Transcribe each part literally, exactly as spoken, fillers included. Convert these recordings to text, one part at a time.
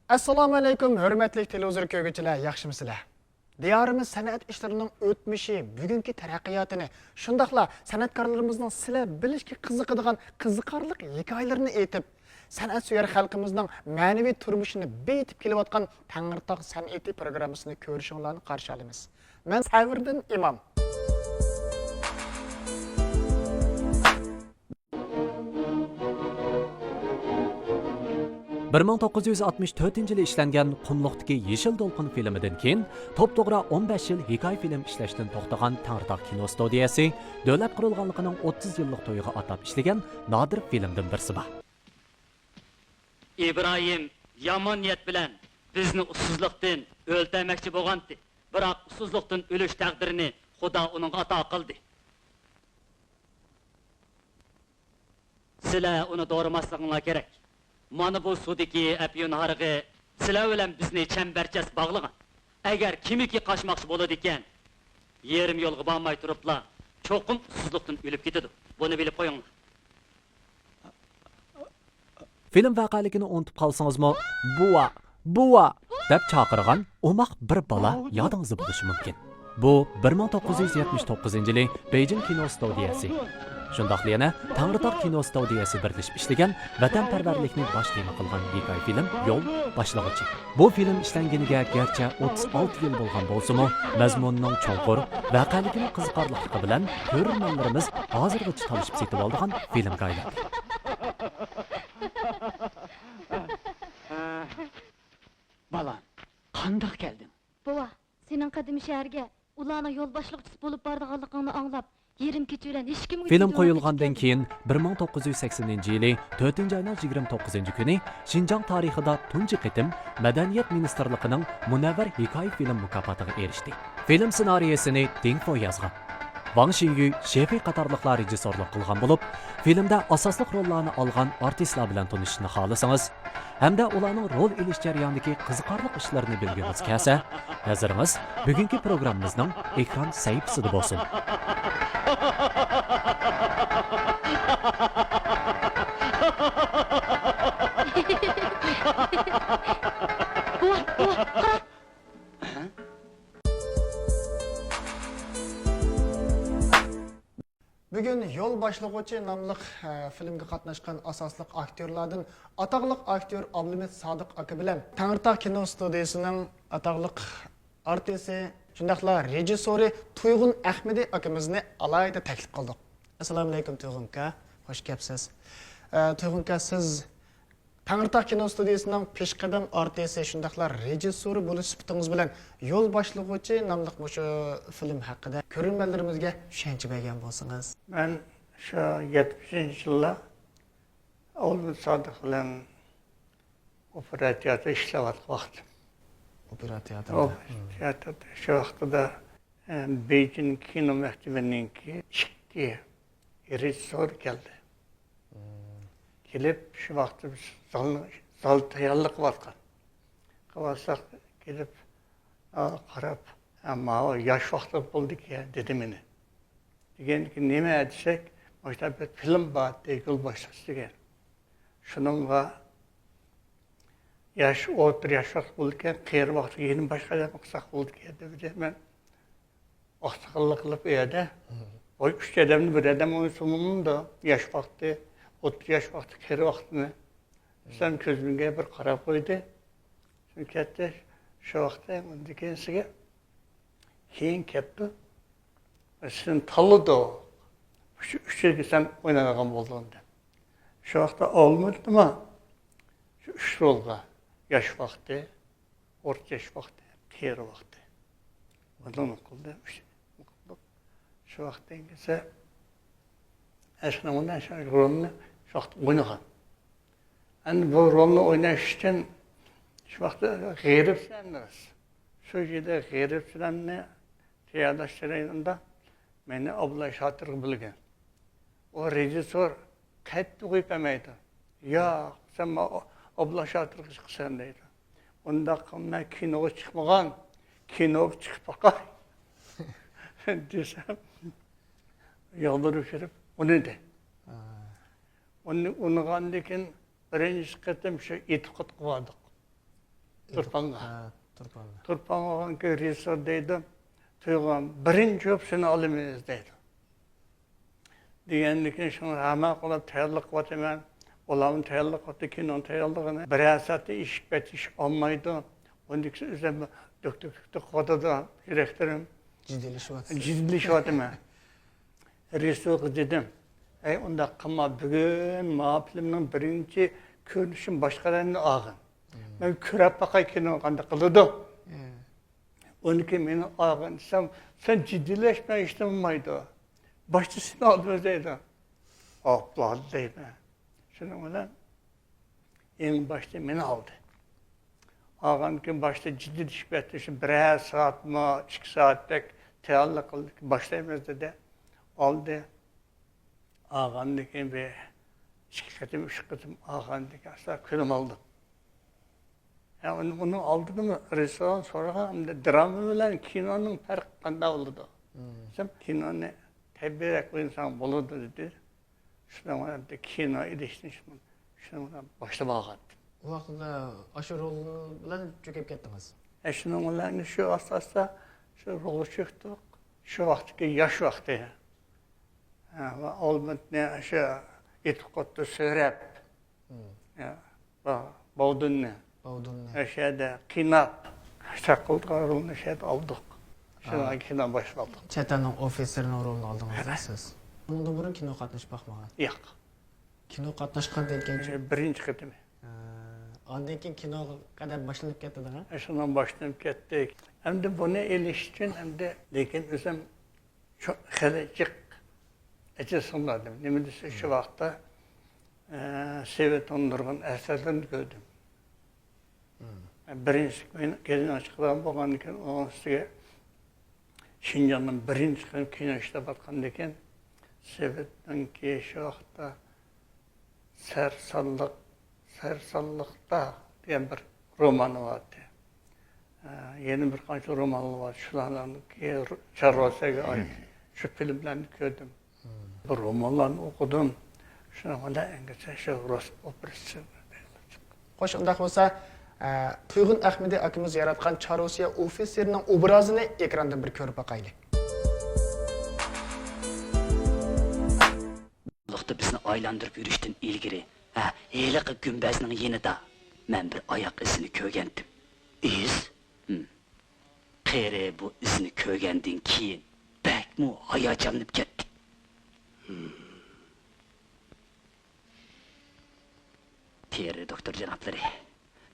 ئەسسالامۇ ئەلەيكۇم، ھۆرمەتلىك تېلېۋىزور كۆرگۈچىلەر، ياخشىمۇسىلەر؟ دىيارىمىز سەنئەت ئىشلىرىنىڭ ئۆتمۈشى، بۈگۈنكى تەرەققىياتىنى، شۇنداقلا سەنئەتكارلىرىمىزنىڭ سىلەر بىلىشكە قىزىقىدىغان قىزىقارلىق ھېكايىلىرىنى ئېيتىپ، سەنئەتسۆيەر خەلقىمىزنىڭ مەنىۋى تۇرمۇشىنى بېيىتىپ كېلىۋاتقان تەڭرىتاغ سەنئىتى پروگراممىسىنى كۆرۈشۈڭلارنى قارشى ئالىمىز. مەن سەۋرىدىن ئىمام. بىر مىڭ توققۇز يۈز ئاتمىش تۆتىنچى يىلى ئىشلەنگەن قۇملۇقتىكى يېشىل دولقۇن فىلىمىدىن كېيىن، توپتوغرا ئون بەش يىل ھېكايە فىلىم ئىشلەشتىن توختىغان تەڭرىتاغ كىنو ستۇدىيەسى دۆلەت قۇرۇلغانلىقىنىڭ ئوتتۇز يىللىق تويىغا ئاتاپ ئىشلىگەن نادىر فىلىمدىن بىرسى بار. ئىبراھىم يامان نىيەت بىلەن بىزنى ئۇسسۇزلۇقتىن ئۆلتۈرمەكچى بولغانتى، بىراق ئۇسسۇزلۇقتىن ئۆلۈش تەقدىرىنى خۇدا ئۇنىڭغا ئاتا قىلدى. سىلەر ئۇنى دورىماسلىقىڭلار كېرەك. مانا بۇ سۇدىكى ئەپيۈن ھارىقى سىلەر بىلەن بىزنى چەمبەرچاس باغلىغان. ئەگەر كىمكى قاچماقچى بولىدىكەن، يېرىم يولغا بارماي تۇرۇپلا چوقۇم ئۇسسۇزلۇقتىن ئۆلۈپ كېتىدۇ. بۇنى بىلىپ قويۇڭلار. فىلىم ۋەقەلىكىنى ئۇنتۇپ قالسىڭىزمۇ، «بوۋا! بوۋا!» دەپ چاقىرغان ئوماق بىر بالا يادىڭىزدا بولۇشى مۇمكىن. بۇ بىر مىڭ توققۇز يۈز يەتمىش توققۇزىنچى يىلى بېيجىڭ كىنو ستۇدىيەسى، شۇنداقلا يەنە تەڭرىتاغ كىنو ستۇدىيەسى بىرلىشىپ ئىشلىگەن ۋەتەنپەرۋەرلىكنى باش تېما قىلغان ھېكايە فىلىم يول باشلىغۇچى. بۇ فىلىم ئىشلەنگىنىگە گەرچە ئوتتۇز ئالتە يىل بولغان بولسىمۇ، مەزمۇنىنىڭ چوڭقۇر، ۋەقەلىكىنىڭ قىزىقارلىقلىقى بىلەن كۆرۈرمەنلىرىمىز ھازىرغىچە تالىشىپ سېتىۋالىدىغان فىلىمگە ئايلاندى. بالام، قانداق كەلدىڭ؟ بوۋا، سېنىڭ قەدىمىي شەھەرگە ئۇلارنىڭ يول باشلىغۇچىسى بولۇپ بارىدىغانلىقىڭنى ئاڭلاپ، يېرىم كېچە بىلەن ھېچكىمگە فىلىم قويۇلغاندىن كېيىن، بىر مىڭ توققۇز يۈز سەكسىنىنچى يىلى تۆتىنچى ئاينىڭ يىگىرمە توققۇزىنچى كۈنى شىنجاڭ تارىخىدا تۇنجى قېتىم مەدەنىيەت مىنىستىرلىقىنىڭ مۇنەۋۋەر ھېكايە فىلىم مۇكاپاتىغا ئېرىشتى. فىلىم سېنارىيەسىنى دىڭ فو يازغان. ۋاڭ شىنيۈ، شېفېي قاتارلىقلار رېژىسسورلۇق قىلغان بولۇپ، فىلىمدە ئاساسلىق روللارنى ئالغان ئارتىسلار بىلەن تونۇشۇشنى خالىسىڭىز، ھەمدە ئۇلارنىڭ رول ئېلىش جەريانىدىكى قىزىقارلىق ئىشلىرىنى بىلگۈڭىز كەلسە، نەزىرىڭىز بۈگۈنكى پروگراممىمىزنىڭ ئېكران سەھىپىسىدە بولسۇن. بۇ، بۇ، قارا. بۈگۈن يول باشلىغۇچى ناملىق، ئە، فىلىمگە قاتناشقان ئاساسلىق ئاكتيورلاردىن ئاتاقلىق ئاكتيور ئابلىمىت سادىق ئاكا بىلەن تەڭرىتاغ كىنو ستۇدىيىسىنىڭ ئاتاقلىق ئارتىسى، شۇنداقلا رېژىسسورى تۇيغۇن ئەخمىدى ئاكىمىزنى ئالاھىدە تەكلىپ قىلدۇق. ئەسسالامۇئەلەيكۇم، تۇيغۇن ئاكا. خوش كەپسىز. ئە، تۇيغۇن ئاكا، سىز تەڭرىتاغ كىنو ستۇدىيىسىنىڭ پېشقەدەم ئارتىسى، شۇنداقلا رېژىسسورى بولۇش سۈپىتىڭىز بىلەن يول باشلىغۇچى ناملىق مۇشۇ فىلىم ھەققىدە كۆرۈرمەنلىرىمىزگە چۈشەنچە بەرگەن بولسىڭىز. مەن شۇ يەتمىشىنچى يىللار ئابلىمىت سادىق بىلەن ئوپېرا تىياتىر ئىشلەۋاتقان ۋاقتىم. ئوپېرا تىياتىردا. ئوپېرا تىياتىردا شۇ ۋاقتىدا، ئە، بېيجىڭ كىنو مەكتىۋىنىڭكى ئىككى رېژىسسور كەلدى. كېلىپ، شۇ ۋاقىتتا بىز زالنى، زال تەييارلىق قىلىۋاتقان. قىلىۋاتساق، كېلىپ، ئا، قاراپ، «ھە، ماۋۇ ياش ۋاقتى بولدىكەن» دېدى مېنى. دېگەندىكىن، «نېمە؟» دېسەك، «مۇشۇنداق بىر فىلىم بار» دەيدۇ، يول باشلىغۇچى دېگەن. شۇنىڭغا ياش، ئوتتۇرا ياش ۋاقتى بولىدىكەن، قېرى ۋاقتىغا يەنە باشقا ئادەم قىلساق بولىدىكەن دېدى. مەن ئاقساقاللىق قىلىپ ئۇ يەردە، ۋاي، ئۈچ ئادەمنى بىر ئادەم ئوينىسا بولمامدۇ؟ ياش ۋاقتى، ئوتتۇرا ياش ۋاقتى، قېرى ۋاقتىنى. دېسەم، كۆزۈمگە بىر قاراپ قويدى. سۆڭ كەتتى. شۇ ۋاقىتتا ئۇندىن كېيىن سىزگە كېيىن كەپتۇ. سېنى تاللىدۇق. شۇ ئۈچىگە سەن ئوينايدىغان بولدۇڭ دەپ. شۇ ۋاقىتتا ئالمىدىما؟ شۇ ئۈچ رولغا، ياش ۋاقتى، ئورتا ياش ۋاقتى، قېرى ۋاقتى. بۇنى قىلدى. شۇ ۋاقىتتىن كېسە ئەسلىدە شۇ رولنى شۇ ۋاقىتتا ئوينىغان. ئەمدى بۇ رولنى ئويناش ئۈچۈن شۇ ۋاقىتتا غېرىبسىلەرنى، شۇ يىلى غېرىبسىلەرنى تەييارلاش جەريانىدا مېنى ئابدۇللا شاتۇرغا بۆلگەن. ئۇ رېژىسسور قەتئىي قويۇپ بەرمەيدۇ. «ياق، سەن ما-، ئابدۇللا شاتۇرغا چىقىسەن» دەيدۇ. «ئۇنداق قىلما، مەن كىنوغا چىقمىغان، كىنوغا چىقىپ باقاي» دېسەم، يالۋۇرۇپ يۈرۈپ ئۇنىدى. ئۇنى ئۇنىغاندىن كېيىن بىرىنچى قېتىم شۇ ئېتىقادقا باردۇق. تۇرپانغا. ھە، تۇرپانغا. تۇرپانغا بارغانكى رېژىسسور دەيدۇ، تۇيغۇم، بىرىنچى بولۇپ سېنى ئالىمىز دەيدۇ. دېگەندىن كېيىن شۇڭا ھەمە قىلىپ تەييارلىق قىلىۋاتىمەن. ئۇلارمۇ تەييارلىق قىلىپتۇ، كىنونىڭ تەييارلىقىنى. بىرەر سائەتتە ئېشىپ كېتىش ئالمايدۇ. ئۇنىڭدىن كېيىن ئۆزۈم دۆك-دۆك-دۆك-دۆك قىلىۋاتىدۇ يۈرەكلىرىم. جىددىيلىشىۋاتىسىز. جىددىيلىشىۋاتىمەن. رېژىسسورغا دېدىم، ئەي، ئۇنداق قىلما، بۈگۈن ماۋۇ فىلىمنىڭ بىرىنچى كۆرۈنۈشىنى باشقارايلى ئاغىن. مم. مەن كۆرۈپ باقاي كىنو قانداق قىلىدۇ. مم. ئۇنىڭ كېيىن مېنىڭ ئاغىن دېسەم، سەن جىددىيلەشمە، ھېچنېمە بولمايدۇ. باشتا سېنى ئالىمىز دەيدۇ. ئاپلا دەيمەن. شۇنىڭ بىلەن ئەڭ باشتا مېنى ئالدى. ئالغاندىن كېيىن باشتا جىددىيلىشىپ كەتتى. شۇ بىرەر سائەتمۇ، ئىككى سائەتتەك تەييارلىق قىلدۇق، باشلايمىز دېدى. ئالدى. ئالغاندىن كېيىن بىر ئىككى قېتىم، ئۈچ قېتىم ئالغاندىن كېيىن ئاستا كۆنۈپ ئالدىم. ھە، ئۇنى، ئۇنىڭ ئالدىدىمۇ رېژىسسورغا سورىغان، ئەمدى دىراما بىلەن كىنونىڭ پەرقى قانداق بولىدۇ؟ مم. دېسەم، كىنونى تەبىئىيرەك ئوينىساڭ بولىدۇ دېدى. شۇنىڭ بىلەن كىنو ئېلىشنى شۇنىڭ، شۇنىڭ بىلەن باشلاپ ئالغانتىم. ئۇ ۋاقىتتا ئاشۇ رول بىلەن چۆكۈپ كەتتىڭىز؟ ھە، شۇنىڭ بىلەن شۇ ئاستا-ئاستا شۇ رولغا چۆكتۇق. شۇ ۋاقىتتىكى ياش ۋاقتى. ھە، ۋە ئالمۇتنى ئاشۇ ئېتىقوتتا سۆرەپ، مم. ھە، با-، باۋدۇننى. باۋدۇننى. ئاشۇ يەردە قىيناپ، شاقىلدىغان رولنى شۇ يەردە ئالدۇق. شۇنىڭ كىنو باشلاپ ئالدۇق. چەت ئەلنىڭ ئوفىتسېرىنىڭ رولىنى ئالدىڭىز سىز. ئۇنىڭدىن بۇرۇن كىنو قاتنىشىپ باقمىغان؟ ياق. كىنو قاتناشقاندىن كېيىن؟ ئە، بىرىنچى قېتىمى. ئە، ئاندىن كېيىن كىنوغا قەدەم باشلىنىپ كەتتىدىغۇ؟ ئە، شۇنداق باشلىنىپ كەتتى. ئەمدى بۇنى ئېلىش ئۈچۈن ئەمدى، لېكىن ئۆزۈم شۇ خېلى جىق ئەجىز قىلمىدىم. نېمە دېسە، شۇ ۋاقىتتا، ئە، سوۋېتنىڭ نۇرغۇن ئەسەرلىرىنى كۆردۈم. مم. بىرىنچىسى كىنو چىقىدىغان بولغاندىكىن، ئۇنىڭ ئۈستىگە شىنجاڭدىن بىرىنچى قېتىم كىنو ئىشلەۋاتقاندىكىن، سوۋېتنىڭكى شۇ ۋاقىتتا سەرسانلىق، سەرسانلىقتا دېگەن بىر رومانى بارتى. ئە، يەنە بىر قانچە رومانلار بار، شۇلارنىڭكى چارۋاسىيەگە ئائىت شۇ فىلىملارنى كۆردۈم. بۇ رومانلارنى ئوقۇدۇم. شۇنىڭ بىلەن ئەڭگىچە شۇ رۇس ئوپېرىسى چىقتى. خوش، ئۇنداق بولسا، ئە، تۇيغۇن ئەخمىدى ئاكىمىز ياراتقان چارۋاسىيە ئوفىتسېرىنىڭ ئوبرازىنى ئېكراندىن بىر كۆرۈپ باقايلى. قۇللۇقتا بىزنى ئايلاندۇرۇپ يۈرۈشتىن ئىلگىرى، ھە، ھېلىقى گۈمبەزنىڭ يېنىدا مەن بىر ئاياق ئىزىنى كۆرگەنتىم. ئىز؟ ھىم. قېرى بۇ ئىزنى كۆرگەندىن كېيىن بەكمۇ ھاياجانلىنىپ كەتتى. ھىم. تېررى دوكتور جانابلىرى،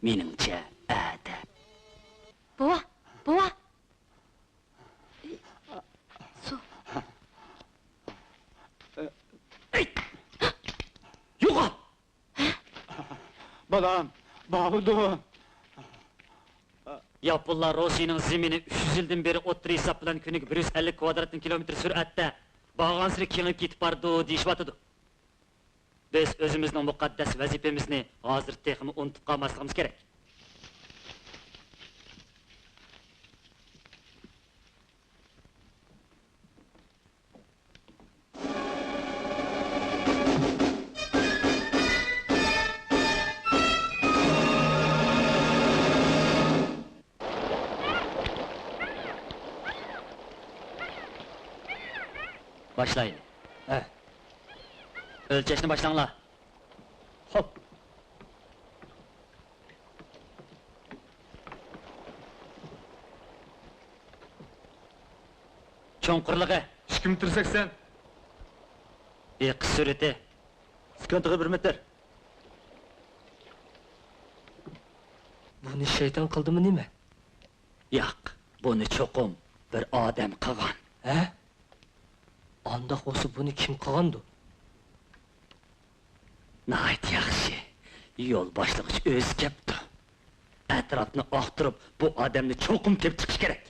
مېنىڭچە، ئەتە. بوۋا، بوۋا! سۇ. يوقال! بالام، باۋۇدۇن! ياپونلار روسىيەنىڭ زېمىنى ئۈچ يۈز يىلدىن بېرى ئوتتۇرا ھېساب بىلەن كۈنىگە بىر يۈز ئەللىك كۋادراتنى كىلومېتىر سۈرئەتتە بارغانسېرى كېڭىيىپ كېتىپ بارىدۇ دېيىشىۋاتىدۇ. بىز ئۆزىمىزنىڭ مۇقەددەس ۋەزىپىمىزنى ھازىر تېخىمۇ ئۇنتۇپ قالماسلىقىمىز كېرەك. باشلايلى. ھە. ئۆلچەشنى باشلاڭلار. خوپ. چوڭقۇرلۇقى؟ ئىككى مېتىر سەكسەن. ئېقىش سۈرئىتى؟ سېكۇنتىغا بىر مېتىر. بۇنى شەيتان قىلدىمۇ نېمە؟ ياق، بۇنى چوقۇم بىر ئادەم قىلغان. ھە؟ ئانداق بولسا بۇنى كىم قىلغاندۇ؟ ناھايىتى ياخشى. يول باشلىغۇچ ئۆزى كەپتۇ. ئەتراپنى ئاختۇرۇپ، بۇ ئادەمنى چوقۇم تېپىپ چىقىش كېرەك.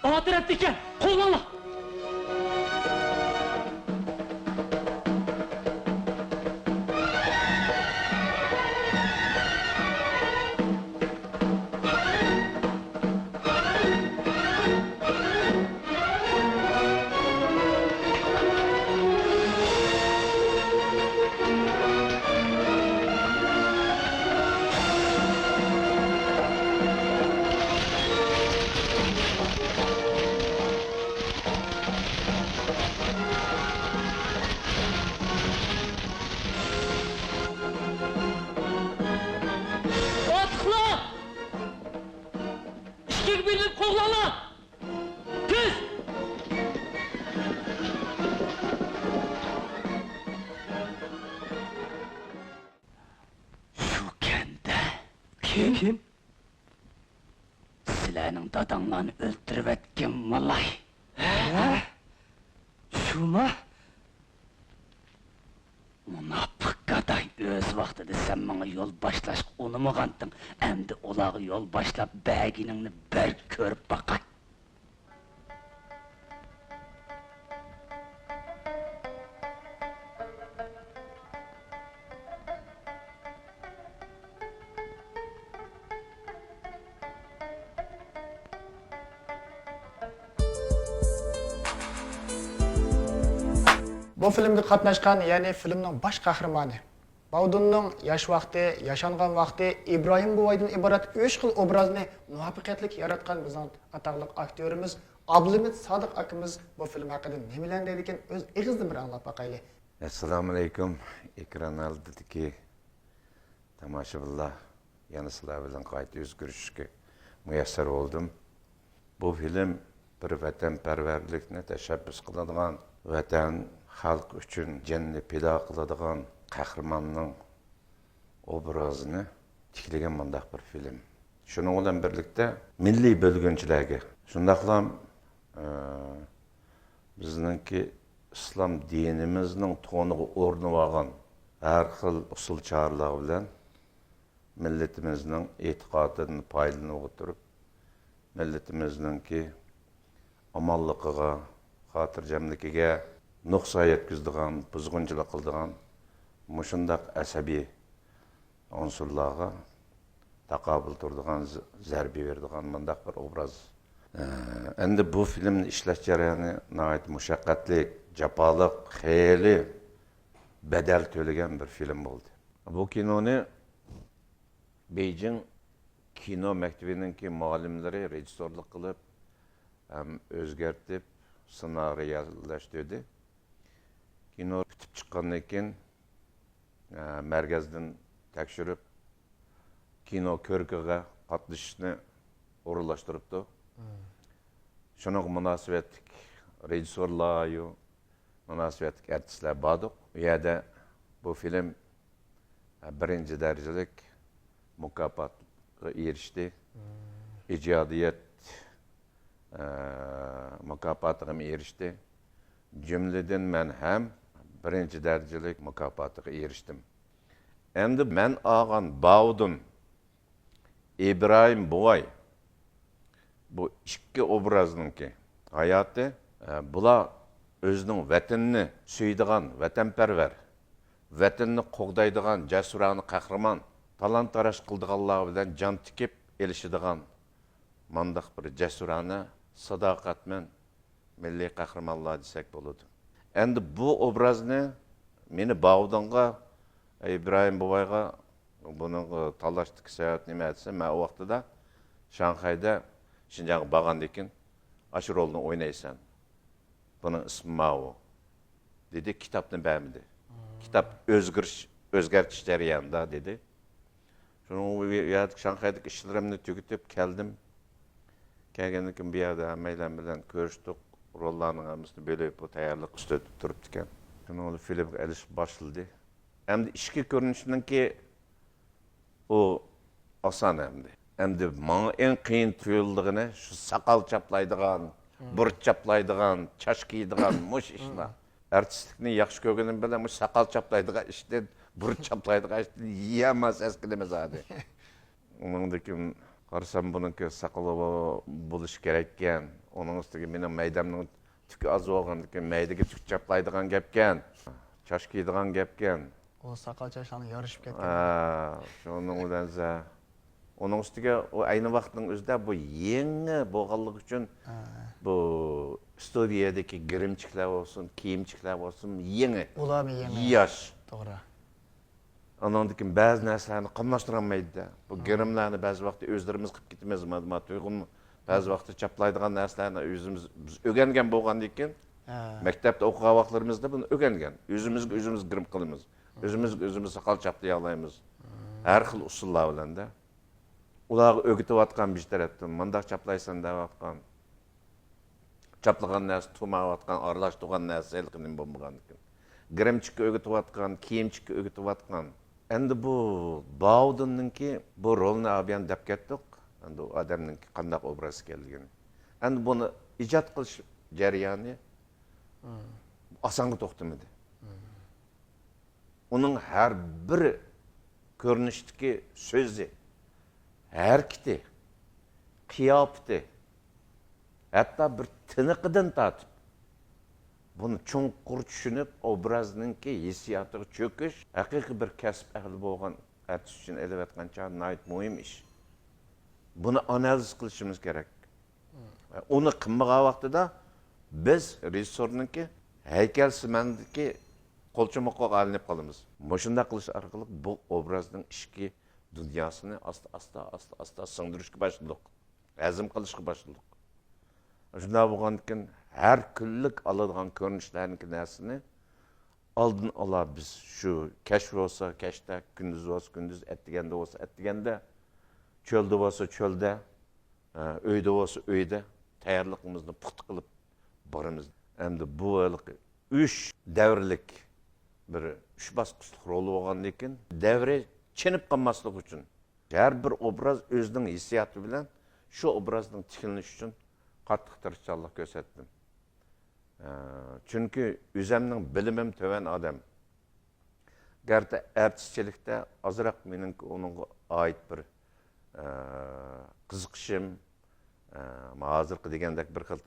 ئاۋۇ تەرەپتە ئىكەن، قوغلاڭلار! ئۆلتۈرۈۋەتتىم. سىلەرنىڭ داداڭلارنى ئۆلتۈرۈۋەتكەن مالاي. ھە؟ شۇما؟ مۇناپىق گاداي، ئۆز ۋاقتىدا سەن ماڭا يول باشلاشقا ئۇنىمىغانتىڭ، ئەمدى ئۇلارغا يول باشلاپ بەرگىنىڭنى بىر كۆرۈپ باقاي. بۇ فىلىمگە قاتناشقان، يەنى فىلىمنىڭ باش قەھرىمانى، باۋدۇننىڭ ياش ۋاقتى، ياشانغان ۋاقتى، ئىبراھىم بوۋايدىن ئىبارەت ئۈچ خىل ئوبرازنى مۇۋەپپەقىيەتلىك ياراتقان بىزنىڭ ئاتاقلىق ئاكتيورىمىز ئابلىمىت سادىق ئاكىمىز بۇ فىلىم ھەققىدە نېمىلەرنى دەيدىكەن، ئۆز ئېغىزىدىن بىر ئاڭلاپ باقايلى. ئەسسالامۇئەلەيكۇم، ئېكران ئالدىدىكى تاماشىبىنلار، يەنە سىلەر بىلەن قايتا يۈز كۆرۈشۈشكە مۇيەسسەر بولدۇم. بۇ فىلىم بىر ۋەتەنپەرۋەرلىكنى تەشەببۇس قىلىدىغان، ۋەتەن، خەلق ئۈچۈن جېنىنى پىدا قىلىدىغان قەھرىماننىڭ ئوبرازىنى تىكلىگەن مۇنداق بىر فىلىم. شۇنىڭ بىلەن بىرلىكتە مىللىي بۆلگۈنچىلەرگە، شۇنداقلا، ئە، بىزنىڭكى ئىسلام دىنىمىزنىڭ تونىغا ئورىنىۋالغان ھەر خىل ئۇسۇل چارىلەر بىلەن مىللىتىمىزنىڭ ئېتىقادىدىن پايدىلىنىپ ئولتۇرۇپ، مىللىتىمىزنىڭكى ئامانلىقىغا، خاتىرجەملىكىگە نۇقسان يەتكۈزىدىغان، بۇزغۇنچىلىق قىلىدىغان مۇشۇنداق ئەسەبىي ئۇنسۇرلارغا تاقابىل تۇرىدىغان، ز-، زەربە بېرىدىغان مۇنداق بىر ئوبراز. ئە، ئەمدى بۇ فىلىمنى ئىشلەش جەريانى ناھايىتى مۇشەققەتلىك، جاپالىق، خېلى بەدەل تۆلىگەن بىر فىلىم بولدى. بۇ كىنونى بېيجىڭ كىنو مەكتىۋىنىڭكى مۇئەللىملىرى رېژىسسورلۇق قىلىپ ھەم ئۆزگەرتىپ، سېنارىيەلەشتۈردى. كىنو پۈتۈپ چىققاندىن كېيىن، ئە، مەركەزدىن تەكشۈرۈپ، كىنو كۆرىكىگە قاتنىشىشنى ئورۇنلاشتۇرۇپتۇ. شۇنىڭغا مۇناسىۋەتلىك رېژىسسورلار، مۇناسىۋەتلىك ئارتىسلار باردۇق. ئۇ يەردە بۇ فىلىم بىرىنچى دەرىجىلىك مۇكاپاتقا ئېرىشتى. ئىجادىيەت، ئە، مۇكاپاتىغىمۇ ئېرىشتى. جۈملىدىن مەن ھەم بىرىنچى دەرىجىلىك مۇكاپاتىغا ئېرىشتىم. ئەمدى مەن ئالغان باۋۇدۇن ئىبراھىم بوۋاي، بۇ ئىككى ئوبرازنىڭكى ھاياتى، ئە، بۇلار ئۆزىنىڭ ۋەتىنىنى سۆيىدىغان، ۋەتەنپەرۋەر، ۋەتىنىنى قوغدايدىغان جەسۇرانە قەھرىمان، تالان-تاراج قىلىدىغانلار بىلەن جان تىكىپ ئېلىشىدىغان مانداق بىر جەسۇرانە، ساداقەتمەن مىللىي قەھرىمانلار دېسەك بولىدۇ. ئەمدى بۇ ئوبرازنى مېنى باۋۇدۇنغا، ئىبراھىم بوۋايغا بۇنىڭغا تاللاشتىكى سەۋەب نېمە دېسە، مەن ئۇ ۋاقتىدا شاڭخەيدە شىنجاڭغا بارغاندىن كېيىن، «ئاشۇ رولنى ئوينايسەن، بۇنىڭ ئىسمى ماۋۇ» دېدى، كىتابنى بەرمىدى. «كىتاب ئۆزگىرىش، ئۆزگەرتىش جەريانىدا» دېدى. شۇنىڭ بۇ يەردىكى شاڭخەيدىكى ئىشلىرىمنى تۈگىتىپ كەلدىم. كەلگەندىن كېيىن بۇ يەردە ھەممەيلەن بىلەن كۆرۈشتۇق. روللارنىڭ ھەممىسىنى بۆلۈپ، بۇ تەييارلىق ئۈستىدە تۇرۇپتىكەن. شۇنىڭ بىلەن فىلىمغا ئېلىش باشلىدى. ئەمدى ئىچكى كۆرۈنۈشنىڭكى ئۇ ئاسان ئەمدى. ئەمدى ماڭا ئەڭ قىيىن تۇيۇلىدىغىنى شۇ ساقال چاپلايدىغان، بۇرۇت چاپلايدىغان، چاچ كىيىدىغان مۇشۇ ئىشلار. ئارتىسلىقنى ياخشى كۆرگىنىم بىلەن مۇشۇ ساقال چاپلايدىغان ئىشتىن، بۇرۇت چاپلايدىغان ئىشتىن يەنە سەسكىنىمىز ھازىر. ئۇنىڭدىن كېيىن قارىسام، بۇنىڭكى ساقىلى بولۇشى كېرەككەن. ئۇنىڭ ئۈستىگە مېنىڭ مەيدەمنىڭ تۈكى ئاز بولغاندىكىن، مەيدىگە تۈك چاپلايدىغان گەپكەن، چاچ كىيىدىغان گەپكەن. ئۇ ساقال چاچلارنىڭ يارىشىپ كەتكەن. ھە، شۇنىڭ بىلەن زە-، ئۇنىڭ ئۈستىگە ئۇ ئەينى ۋاقىتنىڭ ئۆزىدە بۇ يېڭى بولغانلىقى ئۈچۈن، ھە، بۇ ئىستۇدىيەدىكى گىرىمچىكلەر بولسۇن، كىيىمچىكلەر بولسۇن، يېڭى. ئۇلارمۇ يېڭى. ياش. توغرا. ئانىڭدىن كېيىن بەزى نەرسىلەرنى قاملاشتۇرالمايدۇ-دە. بۇ، ھە، گىرىملارنى بەزى ۋاقىتتا ئۆزلىرىمىز قىلىپ كېتىمىز. ما-، ما تۇيغۇم بەزى ۋاقىتتا چاپلايدىغان نەرسىلەرنى ئۆزىمىز، بىز ئۆگەنگەن بولغاندىن كېيىن، ھە، مەكتەپتە ئوقۇغان ۋاقىتلىرىمىزدا بۇنى ئۆگەنگەن. ئۆزىمىزگە ئۆزىمىز گىرىم قىلىمىز. ئۆزىمىزگە ئۆزىمىز ساقال چاپلىيالايمىز. ھە. ھەر خىل ئۇسۇللار بىلەن-دە. ئۇلارغا ئۆگىتىۋاتقان بىر تەرەپتىن، مۇنداق چاپلايسەن دەۋاتقان. چاپلىغان نەرسە، تۇماۋاتقان، ئارىلاشتۇرغان نەرسە ھېلىقى نېمە بولمىغاندىكىن. گىرىمچىككە ئۆگىتىۋاتقان، كىيىمچىككە ئۆگىتىۋاتقان. ئەمدى بۇ باۋۇدىننىڭكى بۇ رولنى ئابىيان دەپ كەتتۇق. ئەمدى ئۇ ئادەمنىڭكى قانداق ئوبراز ئىكەنلىكىنى. ئەمدى بۇنى ئىجاد قىلىش جەريانى ئاسانغا توختىمىدى. ئۇنىڭ ھەر بىر كۆرۈنۈشتىكى سۆزى، ھەرىكىتى، قىياپىتى، ھەتتا بىر تىنىقىدىن تارتىپ، بۇنى چوڭقۇر چۈشىنىپ، ئوبرازنىڭكى ھېسسىياتىغا چۆكۈش ھەقىقىي بىر كەسىپ ئەھلى بولغان ئارتىس ئۈچۈن ئېلىۋەتكەن چاغ ناھايىتى مۇھىم ئىش. بۇنى ئانالىز قىلىشىمىز كېرەك. ئۇنى قىلمىغان ۋاقتىدا بىز رېژىسسورنىڭكى ھەيكەلسىماندىكى قولچۇمىقىغا ئايلىنىپ قالىمىز. مۇشۇنداق قىلىش ئارقىلىق بۇ ئوبرازنىڭ ئىچكى دۇنياسىنى ئاستا، ئاستا، ئاستا، ئاستا سىڭدۈرۈشكە باشلىدۇق. ھەزىم قىلىشقا باشلىدۇق. شۇنداق بولغاندىكىن ھەر كۈنلۈك ئالىدىغان كۆرۈنۈشلەرنىڭكى نەرسىنى ئالدىن ئالا بىز شۇ كەچ بولسا كەچتە، كۈندۈز بولسا كۈندۈز، ئەتىگەندە بولسا ئەتىگەندە، چۆلدە بولسا چۆلدە، ئە، ئۆيدە بولسا ئۆيدە تەييارلىقىمىزنى پۇختا قىلىپ بارىمىز. ئەمدى بۇ ھېلىقى ئۈچ دەۋرلىك بىر ئۈچ باسقۇچلۇق رول بولغاندىن كېيىن دەۋرى چېنىپ قالماسلىقى ئۈچۈن ھەر بىر ئوبراز ئۆزىنىڭ ھېسسىياتى بىلەن شۇ ئوبرازنىڭ تىكلىنىشى ئۈچۈن قاتتىق تىرىشچانلىق كۆرسەتتىم. ئە، چۈنكى ئۆزەمنىڭ بىلىمىم تۆۋەن ئادەم. گەرچە ئارتىسچىلىكتە ئازراق مېنىڭ ئۇنىڭغا ئائىت بىر، ئە، قىزىقىشىم، ئە، ھازىرقى دېگەندەك بىر خىل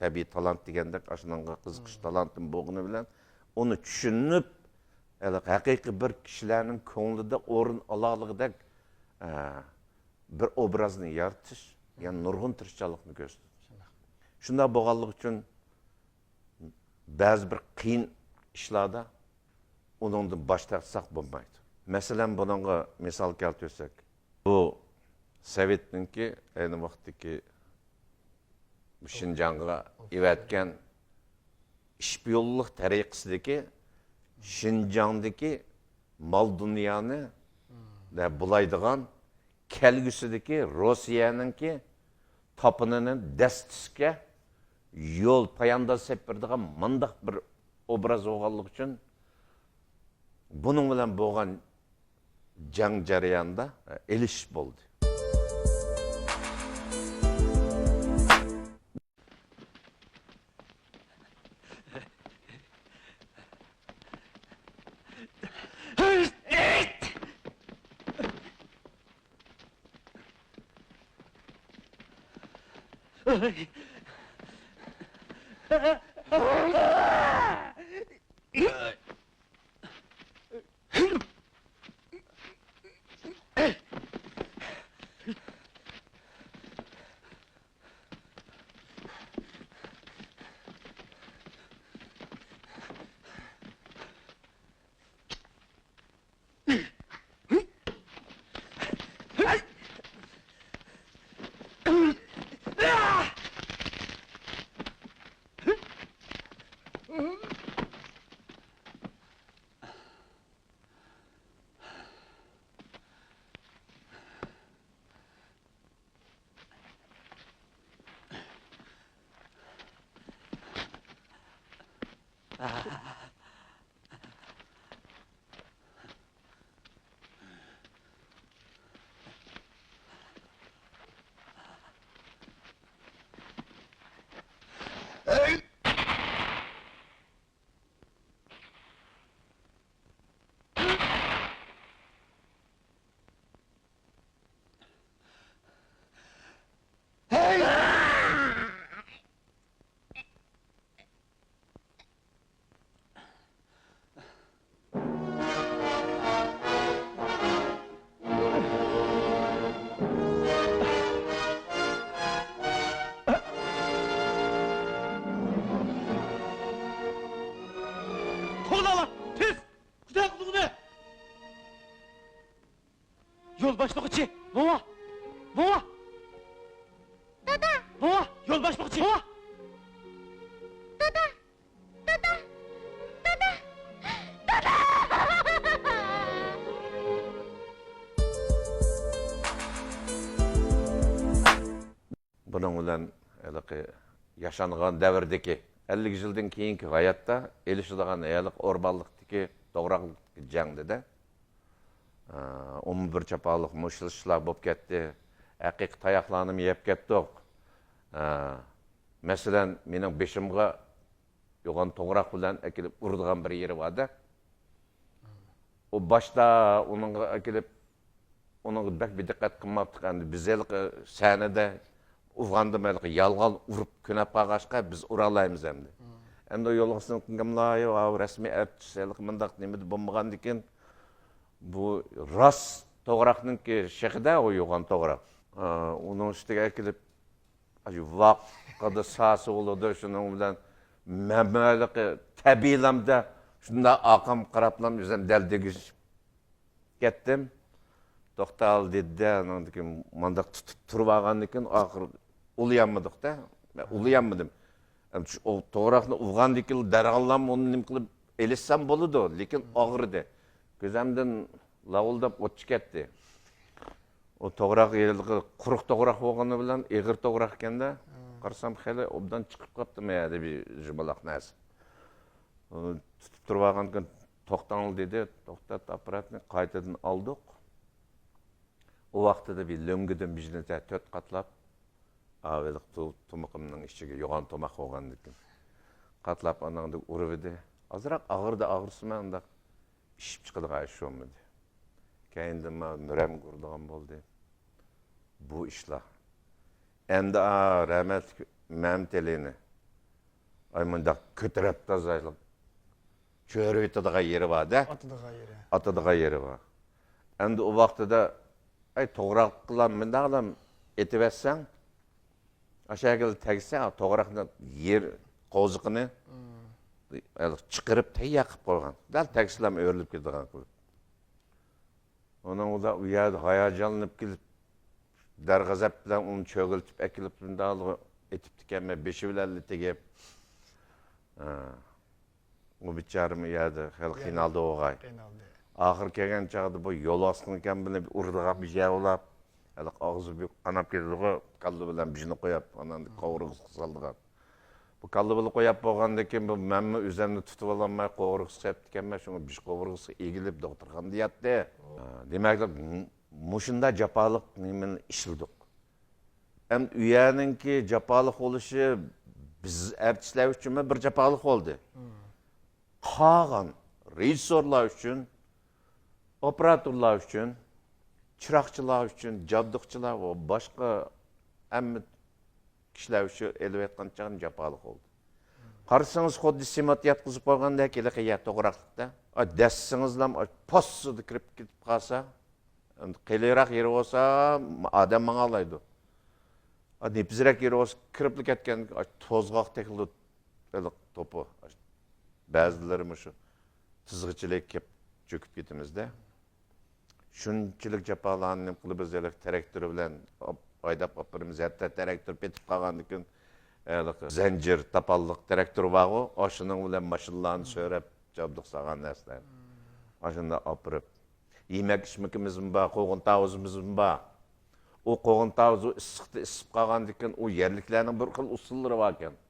تەبىئىي تالانت دېگەندەك ئاشۇنىڭغا قىزىقىش تالانتىم بولغىنى بىلەن ئۇنى چۈشىنىپ، ھېلىقى ھەقىقىي بىر كىشىلەرنىڭ كۆڭلىدە ئورۇن ئالالىغۇدەك، ئە، بىر ئوبرازنى يارىتىش، يەنە نۇرغۇن تىرىشچانلىقنى كۆرسىتىدۇ. شۇنداق بولغانلىقى ئۈچۈن بەزى بىر قىيىن ئىشلاردا ئۇنىڭدىن باش تارتساق بولمايدۇ. مەسىلەن، بۇنىڭغا مىسال كەلتۈرسەك، بۇ سوۋېتنىڭكى ئەينى ۋاقىتتىكى شىنجاڭغا ئېۋەتكەن شپىيونلۇق تەرىقىسىدىكى شىنجاڭدىكى مال دۇنيانى بۇلايدىغان، كەلگۈسىدىكى روسىيەنىڭكى تاپىنىنى دەسسىتىشكە يول پايانداز سېلىپ بېرىدىغان مۇنداق بىر ئوبراز بولغانلىقى ئۈچۈن بۇنىڭ بىلەن بولغان جەڭ جەريانىدا ئېلىشىش بولدى. قوغداڭلار! تېز! قۇداي قىلدى بۇنى! يول باشلىغۇچى! بوۋا! بوۋا! دادا! بوۋا! يول باشلىغۇچى! بوۋا! دادا! دادا! دادا! دادا! بۇنىڭ بىلەن ھېلىقى ياشانغان دەۋردىكى، ئەللىك يىلدىن كېيىنكى ھاياتتا ئېلىشىدىغان ھېلىقى ئورمانلىقتىكى، توغراقلىقتىكى جەڭدىدە ئۇمۇ بىر جاپالىق مۇشۇ ئىشلار بولۇپ كەتتى. ھەقىقىي تاياقلارنىمۇ يەپ كەتتۇق. مەسىلەن، مېنىڭ بېشىمغا يوغان توغراق بىلەن ئەكېلىپ ئۇرىدىغان بىر يېرى بار-دە. ئۇ باشتا ئۇنىڭغا ئەكېلىپ، ئۇنىڭغا بەك بىر دىققەت قىلماپتىق. ئەمدى بىز ھېلىقى سەھنىدە ئۇرغاندىمۇ ھېلىقى يالغان ئۇرۇپ كۆنەپ قالغاچقا، بىز ئۇرالايمىز ئەمدى. ئەمدى ئۇ يولۋاسنىڭ كىملا، ئاۋۇ رەسمىي ئارتىس ھېلىقى مۇنداق نېمىدە بولمىغاندىكىن، بۇ راست توغراقنىڭكى شېخىدا ئۇ يوغان توغراق. ئۇنىڭ ئۈستىگە ئەكېلىپ، ۋاققىدا ساسا بولىدۇ، شۇنىڭ بىلەن مەنمۇ ھېلىقى تەبىئىيلەمدە شۇنداق ئارقامغا قاراپلا ئۆزۈم دەل دېگۈزۈپ كەتتىم. توختال دېدى-دە، ئاناندىن كېيىن مانداق تۇتۇپ تۇرۇپ ئالغاندىن كېيىن ئاخىرى ئۇلىيالمىدۇق-دە. مەن ئۇلىيالمىدىم. ئەمدى شۇ، ئۇ توغراقنى ئۇرغاندىن كېيىن دەرھاللا ئۇنى نېمە قىلىپ ئېلىشسام بولىدۇ، لېكىن ئاغرىدى. كۆزۈمدىن لاۋۇلداپ ئوت چىقىپ كەتتى. ئۇ توغراق ھېلىقى قۇرۇق توغراق بولغىنى بىلەن ئېغىر توغراق ئىكەن-دە. قارىسام خېلى ئوبدان چىقىپ قاپتۇ ما يەردە بىر يۇمىلاق نەرسە. ئۇنى تۇتۇپ تۇرۇپ ئالغاندىن كېيىن توختاڭلار دېدى. توختاتتى، ئاپپاراتنى قايتىدىن ئالدۇق. ئۇ ۋاقتىدا بىر لۆڭگىدىن بىر نەچچە تۆت قاتلاپ، ئاۋېلىق تۇ-، تۇمىقىمنىڭ ئىچىگە يوغان تۇماق بولغاندىكىن قاتلاپ ئاناڭدەك ئۇرۇۋىدى. ئازراق ئاغرىدى، ئاغرىسىمۇ ئۇنداق ئىششىپ چىقىدىغان ئىش بولمىدى. كەينىدىن مانا نۇرەمگە ئۇرىدىغان بولدى. بۇ ئىشلار. ئەمدى ئا، رەھمەتلىك مەمتىلىنى ئاي مۇنداق كۆتۈرۈپ تازىلاپ چۆرۈۋېتىدىغان يېرى بار-دە. ئاتىدىغان يېرى. ئاتىدىغان يېرى بار. ئەمدى ئۇ ۋاقتىدا، ئەي، توغراقلام مۇنداقلام ئېتىۋەتسەڭ، ئاشۇ يەرگە تەگسە، توغراقنى يېر قوزۇقىنى چىقىرىپ تەييار قىلىپ قويغان. دەل تەگسىلەم ئۆرۈلۈپ كېتىدىغان قىلىپ. ئۇنىڭدا ئۇ يەردە ھاياجانلىنىپ كېلىپ، دەرغەزەپ بىلەن ئۇنى چۆگىلىتىپ ئەكېلىپ، مۇنداق ئېتىپتىكەنمەن، بېشى بىلەنلا تېگىپ. ھە. ئۇ بىچارىمۇ ئۇ يەردە خېلى قىينالدى ئوغاي. قىينالدى. ئاخىرى كەلگەن چاغدا بۇ يول ئاستىنىكەن بىلەن ئۇرىدىغان بىر يەر بولاپ، ھېلىقى ئاغزى بىر قاناپ كېتىدىغۇ، كاللا بىلەن بىژنى قويۇپ، ئانان قوۋۇرغىسىغا سالىدىغان. بۇ كاللا بىلەن قويۇپ بولغاندىن كېيىن، بۇ مەنمۇ ئۆزۈمنى تۇتۇۋالالماي قوۋۇرغىسىغا سېلىپتىكەنمەن، شۇڭا بىژ قوۋۇرغىسىغا ئېگىلىپ دوختۇرخانىدا ياتتى. دېمەك، مۇشۇنداق جاپالىق نېمىنى ئىشلىدۇق. ئەمدى ئۇ يەرنىڭكى جاپالىق بولۇشى بىز ئارتىسلار ئۈچۈنمۇ بىر جاپالىق بولدى. قالغان رېژىسسورلار ئۈچۈن، ئوپېراتورلار ئۈچۈن، چىراغچىلار ئۈچۈن، جابدۇقچىلار ۋە باشقا ھەممە كىشىلەر ئۈچۈن ئېلىۋېتقان چاغدا جاپالىق بولدى. قارىسىڭىز، خۇددى سېمونت ياتقۇزۇپ قويغاندەك ھېلىقى يەر توغراقلىقتا. ئا، دەسسىڭىزلا پوسسىدا كىرىپ كېتىپ قالسا، ئەمدى قېلىراق يېرى بولسا، ئادەم ماڭالايدۇ. ئا، نېپىزرەك يېرى بولسا، كىرىپلا كەتكەن، ئا، توزغاق تېخىلا ھېلىقى توپا. بەزىلىرى مۇشۇ تىزغىچىلىك كېلىپ چۆكۈپ كېتىمىز-دە. شۇنچىلىك جاپالارنى نېمە قىلىپ، بىز ھېلىقى تىراكتور بىلەن ئاپ-، ھەيدەپ ئاپىرىمىز. ھەتتا تىراكتور پېتىپ قالغاندىكىن، ھېلىقى زەنجىر تاپانلىق تىراكتور بارغۇ، ئاشۇنىڭ بىلەن ماشىنىلارنى سۆرەپ، جابدۇق سالغان نەرسىلەر. ئاشۇنداق ئاپىرىپ، يېمەك ئىچمىكىمىزمۇ بار، قوغۇن تاۋۇزىمىزمۇ بار. ئۇ قوغۇن تاۋۇزى ئىسسىقتا ئىسسىپ قالغاندىكىن، ئۇ يەرلىكلەرنىڭ بىر خىل ئۇسۇللىرى باركەن.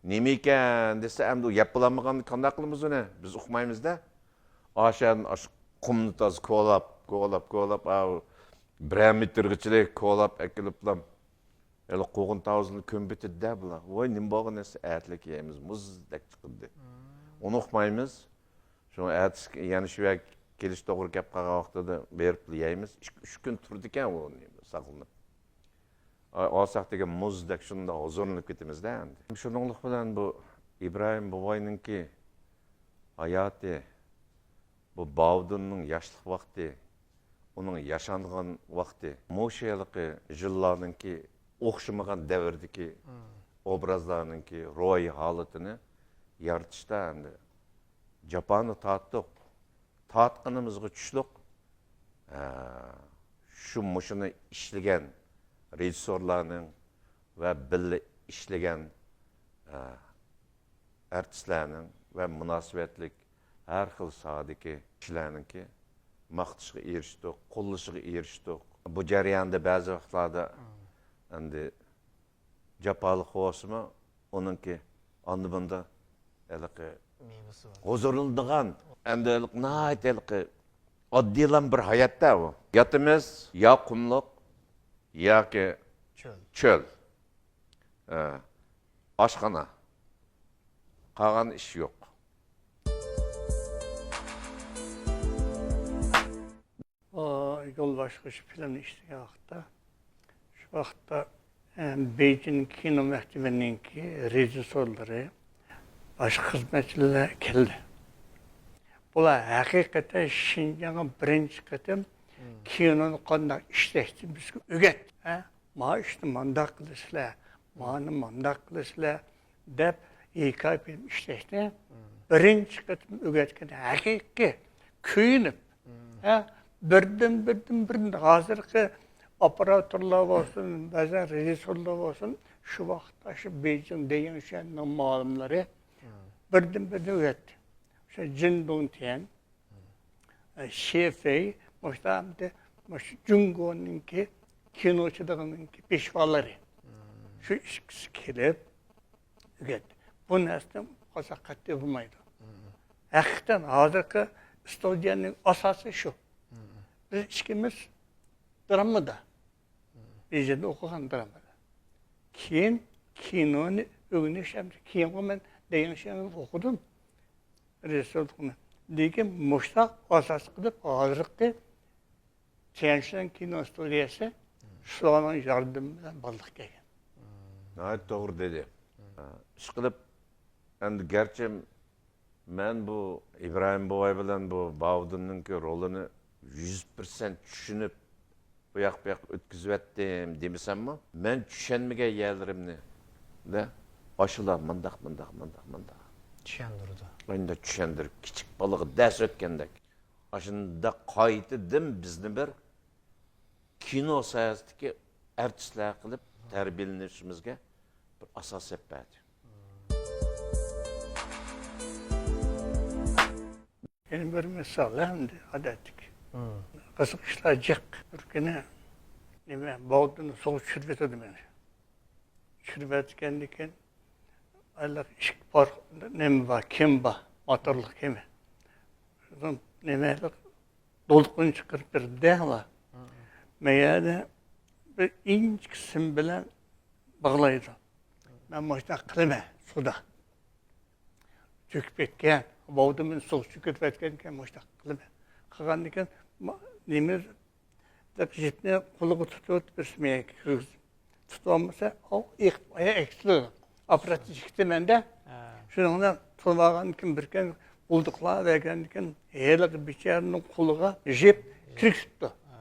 نېمىكەن دېسە، ئەمدى ئۇ يەپ بولالمىغاندا قانداق قىلىمىز ئۇنى؟ بىز ئۇقمايمىز-دە. ئاشۇ يەردىن ئاشۇ قۇمنى تازا كولاپ، كولاپ، كولاپ، ئاۋۇ بىرەر مېتىرغىچىلىك كولاپ ئەكېلىپلا، ھېلى قوغۇن تاۋۇزىنى كۆمۈۋېتىدۇ-دە بۇلار. ۋاي، نېمە بولغان دېسە، ئەتىلىك يەيمىز، مۇزدەك چىقىدۇ. ئۇنى ئۇقمايمىز. شۇڭا ئەتىسى يەنە شۇ يەرگە كېلىش توغرا كەپ قالغان ۋاقتىدا بېرىپلا يەيمىز. ئىككى، ئۈچ كۈن تۇرىدىكەن ئۇ نېمە ساقلىنىپ. ئالساق دېگەن مۇزدەك شۇنداق ھۇزۇرلىنىپ كېتىمىز-دە ئەمدى. شۇنىڭلىق بىلەن بۇ ئىبراھىم بوۋاينىڭكى ھاياتى، بۇ باۋۇدۇننىڭ ياشلىق ۋاقتى، ئۇنىڭ ياشانغان ۋاقتى، مۇشۇ ھېلىقى يىللارنىڭكى ئوخشىمىغان دەۋردىكى ئوبرازلارنىڭكى روھىي ھالىتىنى يارىتىشتا ئەمدى جاپانى تارتتۇق. تارتقىنىمىزغا چۈشلۈق، ئە، شۇ مۇشۇنى ئىشلىگەن رېژىسسورلارنىڭ ۋە بىللە ئىشلىگەن، ئە، ئارتىسلارنىڭ ۋە مۇناسىۋەتلىك ھەر خىل ساھەدىكى كىشىلەرنىڭكى ماختىشىغا ئېرىشتۇق، قوللىشىغا ئېرىشتۇق. بۇ جەرياندا بەزى ۋاقىتلاردا ئەمدى جاپالىق بولسىمۇ، ئۇنىڭكى ئاندا-مۇندا ھېلىقى مېۋىسى بار. ھۇزۇرلىنىدىغان، ئەمدى ھېلىقى ناھايىتى ھېلىقى ئاددىيلا بىر ھاياتتا ئۇ. ياتىمىز يا قۇملۇق، ياكى چۆل. چۆل. ئاشخانا. قالغان ئىش يوق. ئۇ يول باشقۇرۇش فىلىمنى ئىشلىگەن ۋاقىتتا، شۇ ۋاقىتتا، ئە، بېيجىڭ كىنو مەكتىۋىنىڭكى رېژىسسورلىرى، باشقا خىزمەتچىلەر كەلدى. بۇلار ھەقىقەتەن شىنجاڭغا بىرىنچى قېتىم كىنونى قانداق ئىشلەشنى بىزگە ئۆگەتتى. ھە؟ ما ئىشنى مانداق قىلىسىلەر، مانى مانداق قىلىسىلەر دەپ ھېكايە فىلىم ئىشلەشنى بىرىنچى قېتىم ئۆگەتكەن ھەقىقىي كۆيۈنۈپ، ھە، بىردىن، بىردىن، بىردىن ھازىرقى ئوپېراتورلار بولسۇن، بەزى رېژىسسورلار بولسۇن، شۇ ۋاقىتتا شۇ بېيجىڭ دېيىڭشۈەننىڭ مۇئەللىملىرى بىردىن، بىردىن ئۆگەتتى. شۇ جىن دۇڭتيەن، شې فېي، مۇشۇ ئەمدى مۇشۇ جۇڭگونىڭكى كىنوچىلىقىنىڭكى پېشۋالىرى. شۇ ئىككىسى كېلىپ ئۆگەتتى. بۇ نەرسىنى قىلساق قەتئىي بولمايدۇ. ھەقىقەتەن ھازىرقى ئىستۇدىيەنىڭ ئاساسى شۇ. بىز ئىككىمىز دراممىدا. بېيجىڭدا ئوقۇغان دراممىدا. كېيىن كىنونى ئۆگىنىش ھەم كېيىنغۇ مەن دېيىڭشۈەننى ئوقۇدۇم. رېژىسسورلۇقنى. لېكىن مۇشتاق ئاساس قىلىپ ھازىرقى تيەنشەن كىنو ستۇدىيەسى شۇلارنىڭ ياردىمى بىلەن بارلىققا كەلگەن. ناھايىتى توغرا دېدى. ئىشقىلىپ، ئەمدى گەرچە مەن بۇ ئىبراھىم بوۋاي بىلەن بۇ باۋۇدۇننىڭكى رولىنى يۈز پىرسەنت چۈشىنىپ، بۇ ياق، بۇ ياققا ئۆتكۈزۈۋەتتىم دېمىسەممۇ، مەن چۈشەنمىگەن يەرلىرىمنى، دە، ئاشۇلار مۇنداق، مۇنداق، مۇنداق، مۇنداق. چۈشەندۈرىدۇ. ئەمدى چۈشەندۈرۈپ، كىچىك بالىغا دەرس ئۆتكەندەك. ئاشۇنداق قايتىدىن بىزنى بىر كىنو ساھەسىدىكى ئارتىسلار قىلىپ تەربىيەلىنىشىمىزگە بىر ئاساس سەپ بەردى. يەنە بىر مىسال، ئەمدى ئادەتتىكى. قىزىق ئىشلار جىق. بىر كۈنى، نېمە، باۋۇدۇننى سۇغا چۈشۈرۈۋېتىدۇ مېنى. چۈشۈرۈۋەتكەندىن كېيىن، ھېلىقى ئىككى بار، نېمە بار، كېمە بار، موتورلۇق كېمە. نېمە، ھېلىقى دولقۇن چىقىرىپ بېرىدۇ-دە، ئۇلار. مەن يەنە بىر ئىنچىكە سىم بىلەن باغلايدۇ. مەن مۇشۇنداق قىلىمەن سۇدا. چۆكۈپ كەتكەن، باۋۇدۇن مېنى سۇغا چۆكۈرۈۋەتكەن ئىكەن، مۇشۇنداق قىلىمەن. قىلغاندىن كېيىن، ما-، نېمە، دەپ جىپنى قولىغا تۇتۇپ، بىرسى مېنى كىرگۈزۈپ تۇتۇۋالمىسا، ئۇ ئېقىپ، ئايا ئەكسىلىدۇ. ئاپپاراتنى چېكىتىمەن-دە. ھە. شۇنىڭ بىلەن تۇتۇۋالغاندىن كېيىن، بىر كۈن بۇلدۇقلاپ بەرگەندىن كېيىن، ھېلىقى بىچارىنىڭ قولىغا جىپ كىرگۈزۈپتۇ. ھە.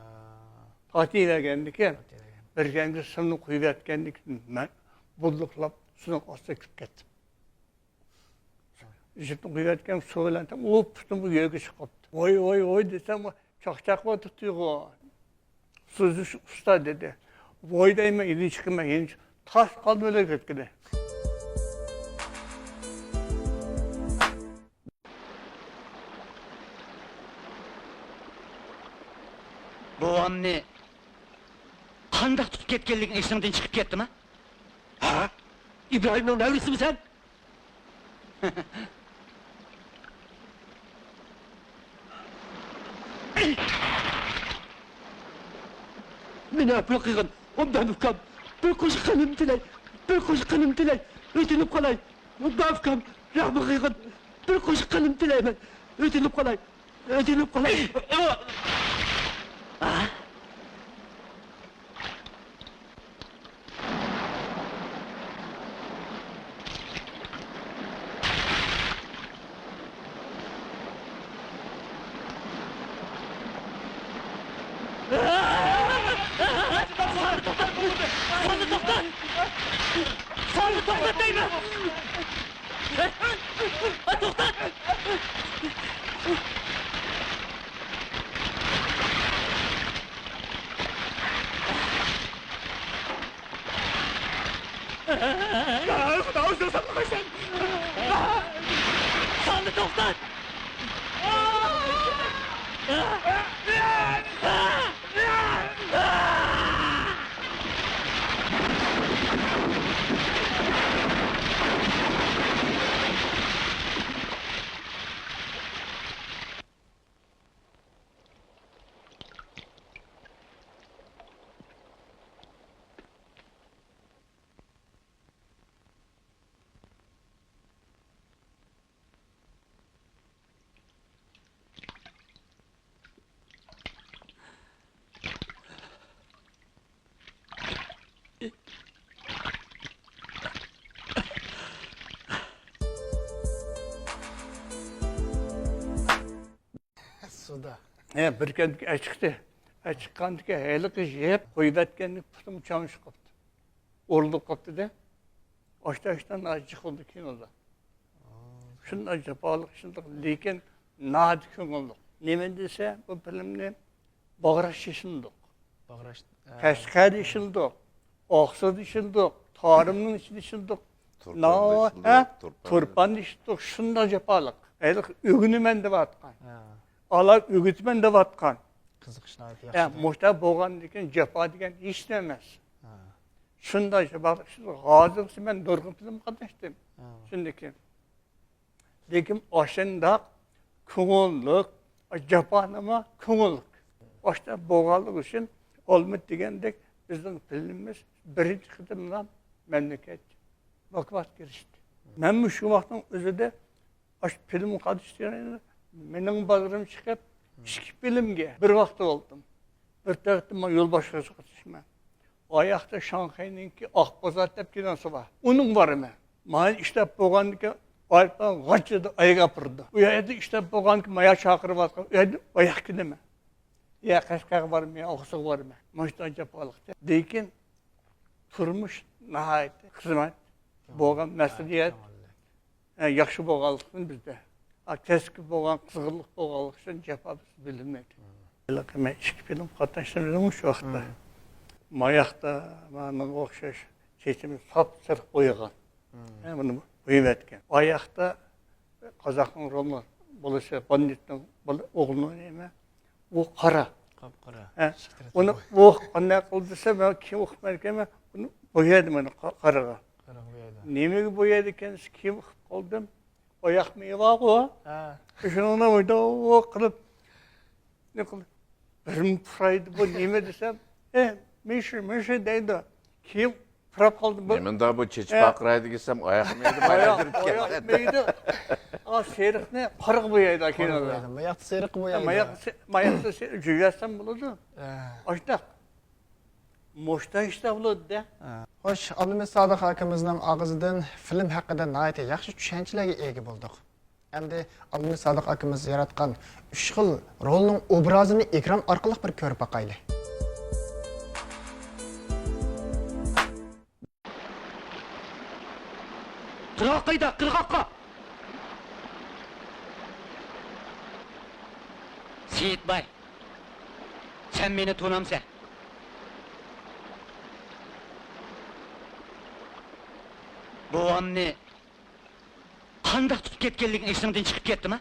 تارتىۋەرگەندىن كېيىن، تارتىۋەرگەن. بىر يەرگە سىمنى قويۇۋەتكەندىن كېيىن، مەن بۇلدۇقلاپ سۇنىڭ ئاستىغا كىرىپ كەتتىم. جىپنى قويۇۋەتكەن سۇ بىلەن تەڭ ئۇ پۈتۈن بۇ يەرگە چىقىپ قاپتۇ. ۋاي، ۋاي، ۋاي دېسەم، چاقچاق بار تۇتۇيغۇ. سۈزۈش ئۇستا دېدى. ۋاي دەيمەن، يېنى چىقىمەن، يېنى چىق-، تاس قالدى ئۆلۈپ كەتكىلى. بوۋامنى قانداق تۇتۇپ كەتكەنلىكىڭ ئېسىڭدىن چىقىپ كەتتىما؟ ھە؟ ئىبراھىمنىڭ نەۋرىسىمۇ سەن؟ مېنى ئەپۇ قىلغىن، ئوبدان ئۇكام، بىر قوشۇق قېنىمنى تىلەي، بىر قوشۇق قېنىمنى تىلەي، ئۆتۈنۈپ قالاي، ئوبدان ئۇكام، رەھمىڭ قىلغىن، بىر قوشۇق قېنىمنى تىلەيمەن، ئۆتۈنۈپ قالاي. ئۆتۈنۈپ قالاي. توختات! توختات! ساننى توختات! ھە، بىر كەنتكە ئەچىقتى. ئەچىققاندىكى ھېلىقى يەپ قويۇۋەتكەندىكى پۇتۇم چامچىق قاپتۇ. ئورۇلۇپ قاپتۇ-دە. ئاشتا-ئاشتا ناھايىتى جىق بولدى كىنودا. شۇنداق جاپالىق، شۇنداق، لېكىن ناھايىتى كۆڭۈللۈق. نېمە دېسە، بۇ فىلىمنى باغراش ئىشلىدۇق. باغراش، ھە. قەشقەردە ئىشلىدۇق، ئاقسۇدا ئىشلىدۇق، تارىمنىڭ ئىچىدە ئىشلىدۇق. تۇرپاندا ناۋا-، ئىشلىدۇق، ھە؟ تۇرپاندا. تۇرپاندا ئىشلىدۇق، شۇنداق جاپالىق. ھېلىقى ئۆگىنىمەن دەۋاتقان. ھە. ئالا ئۆگىتىمەن دەۋاتقان. قىزىقىش ناھايىتى ھە، ياخشى. مۇشۇنداق بولغاندىن كېيىن جاپا دېگەن ھېچ نېمە ئەمەس. ھە. شۇنداق جاپالىق ئىشلىدۇق. ھازىرغىچە مەن نۇرغۇن فىلىمغا قاتناشتىم. ھە. شۇندىن كېيىن. لېكىن ئاشۇنداق كۆڭۈللۈك، جاپانىمۇ كۆڭۈللۈك. ئاشۇنداق بولغانلىقى ئۈچۈن ئالمۇت دېگەندەك بىزنىڭ فىلىمىمىز بىرىنچى قېتىملا مەملىكەت مۇكاپاتقا ئېرىشتى. مەن مۇشۇ ۋاقىتنىڭ ئۆزىدە ئاشۇ فىلىم قاتنىشىش جەريانىدا مېنىڭ بازىرىم چىقىپ، ئىككى فىلىمگە بىر ۋاقىتتا بولدۇم. بىر تەرەپتىن مانا يول باشقىسىغا قاتنىشىمەن. ئاياقتا شاڭخەينىڭكى ئاق بازار دەپ كىنوسى بار. ئۇنىڭغا بارىمەن. مانا ئىشلەپ بولغاندىكى ئايروپىلان غاچچىدا ئاياغ ئاپىرىدۇ. ئۇ يەردە ئىشلەپ بولغاندىكى مايا چاقىرىۋاتقان. ئۇ يەردە ئاياق كىنىمەن. يا قەشقەرگە بارىمەن، يا ئاقسۇغا بارىمەن. مۇشۇنداق جاپالىق. لېكىن تۇرمۇش ناھايىتى خىزمەت بولغان مەسئۇلىيەت. ھە، ياخشى بولغانلىقتىن بىزدە. ھە، كەسىپكە بولغان قىزغىنلىق بولغانلىقى ئۈچۈن جاپا بىز بىلمىدى. ھېلىقى مەن ئىككى فىلىم قاتناشتىم دېدىمغۇ شۇ ۋاقىتتا. ماياقتا ماڭا ئوخشاش چېچىمنى ساپسېرىق بويىغان. ھە، بۇنى بويىۋەتكەن. ئاياقتا قازاقنىڭ رولىنى بولۇشى، باندىتنىڭ بول-، ئوغلىنى ئوينايمەن. ئۇ قارا. قاپقارا. ھە. ئۇنى ئۇ قانداق قىلدى دېسە، مەن كېيىن ئۇقۇپ بەرگەنمەن، بۇنى بويايدۇ مانا قا-، قارىغا. قارىغا بويايدۇ. نېمىگە بويايدىكەن دېسە، كېيىن ئۇقۇپ قالدىم. ئاياق مېيى بارغۇ. ھە. شۇنىڭ بىلەن مۇنداق قىلىپ، نېمە قىلدى؟ بىرمۇ پۇرايدۇ بۇ نېمە دېسەم، ئە، مىشى، مىشى دەيدۇ. كېيىن پۇراپ قالدىم بۇ. نېمىنداق بۇ چېچى ئە. پارقىرايدۇ دېسەم، ئاياق مېيىنى ئاياق، بايلاندۇرۇپ ئاياق كەتتى. مېيىنى، ئا، سېرىقنى قارىغا بويايدۇ كىنودا. ماياقتا سېرىق بويايدۇ. ماياقتا سېرىق جۆگەتسەم بولىدۇ. ئە. ئاشۇنداق. مۇشتا ئىشتا بولىدۇ-دە. ئە. خوش، ئابلىمىت سادىق ئاكىمىزنىڭ ئاغزىدىن فىلىم ھەققىدە ناھايىتى ياخشى چۈشەنچىلەرگە ئىگە بولدۇق. ئەمدى ئابلىمىت سادىق ئاكىمىز ياراتقان ئۈچ خىل رولنىڭ ئوبرازىنى ئېكران ئارقىلىق بىر كۆرۈپ باقايلى. قىرغاق قايدا، قىرغاققا! سېيىتباي، سەن مېنى تونامسەن؟ بوۋامنى قانداق تۇتۇپ كەتكەنلىكىڭ ئېسىڭدىن چىقىپ كەتتىما؟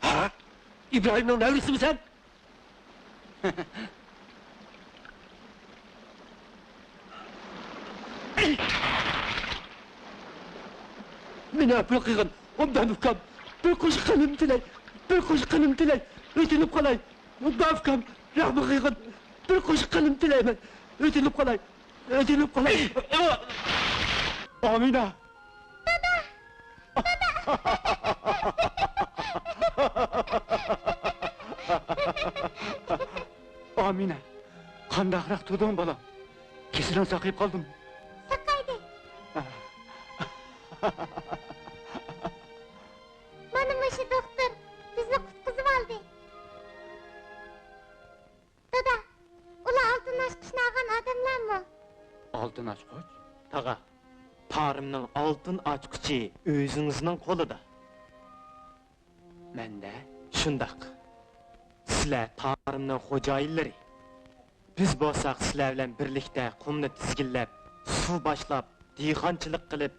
ھە؟ ئىبراھىمنىڭ نەۋرىسىمۇ سەن؟ مېنى ئەپۇ قىلغىن، ئوبدان ئۇكام. بىر قوشۇق قېنىمنى تىلەي، بىر قوشۇق قېنىمنى تىلەي. ئۆتۈنۈپ قالاي. ئوبدان ئۇكام، رەھمى قىلغىن. بىر قوشۇق قېنىمنى تىلەيمەن. ئۆتۈنۈپ قالاي. ئۆتۈنۈپ قالاي. ئامىنە! دادا! دادا! ئامىنە، قانداقراق تۇردۇڭ، بالام؟ كېسىلىڭ ساقىيىپ قالدىمۇ؟ ساقايدى. مانا مۇشۇ دوختۇر بىزنى قۇتقۇزۇۋالدى. دادا، ئۇلار ئالتۇن ئاچقۇچنى ئالغان ئادەملەرمۇ؟ ئالتۇن ئاچقۇچ؟ تاغا، تارىمنىڭ ئالتۇن ئاچقۇچى ئۆزىڭىزنىڭ قولىدا. مەندە شۇنداق. سىلەر تارىمنىڭ خوجايىنلىرى. بىز بولساق سىلەر بىلەن بىرلىكتە قۇمنى تىزگىنلەپ، سۇ باشلاپ، دېھقانچىلىق قىلىپ،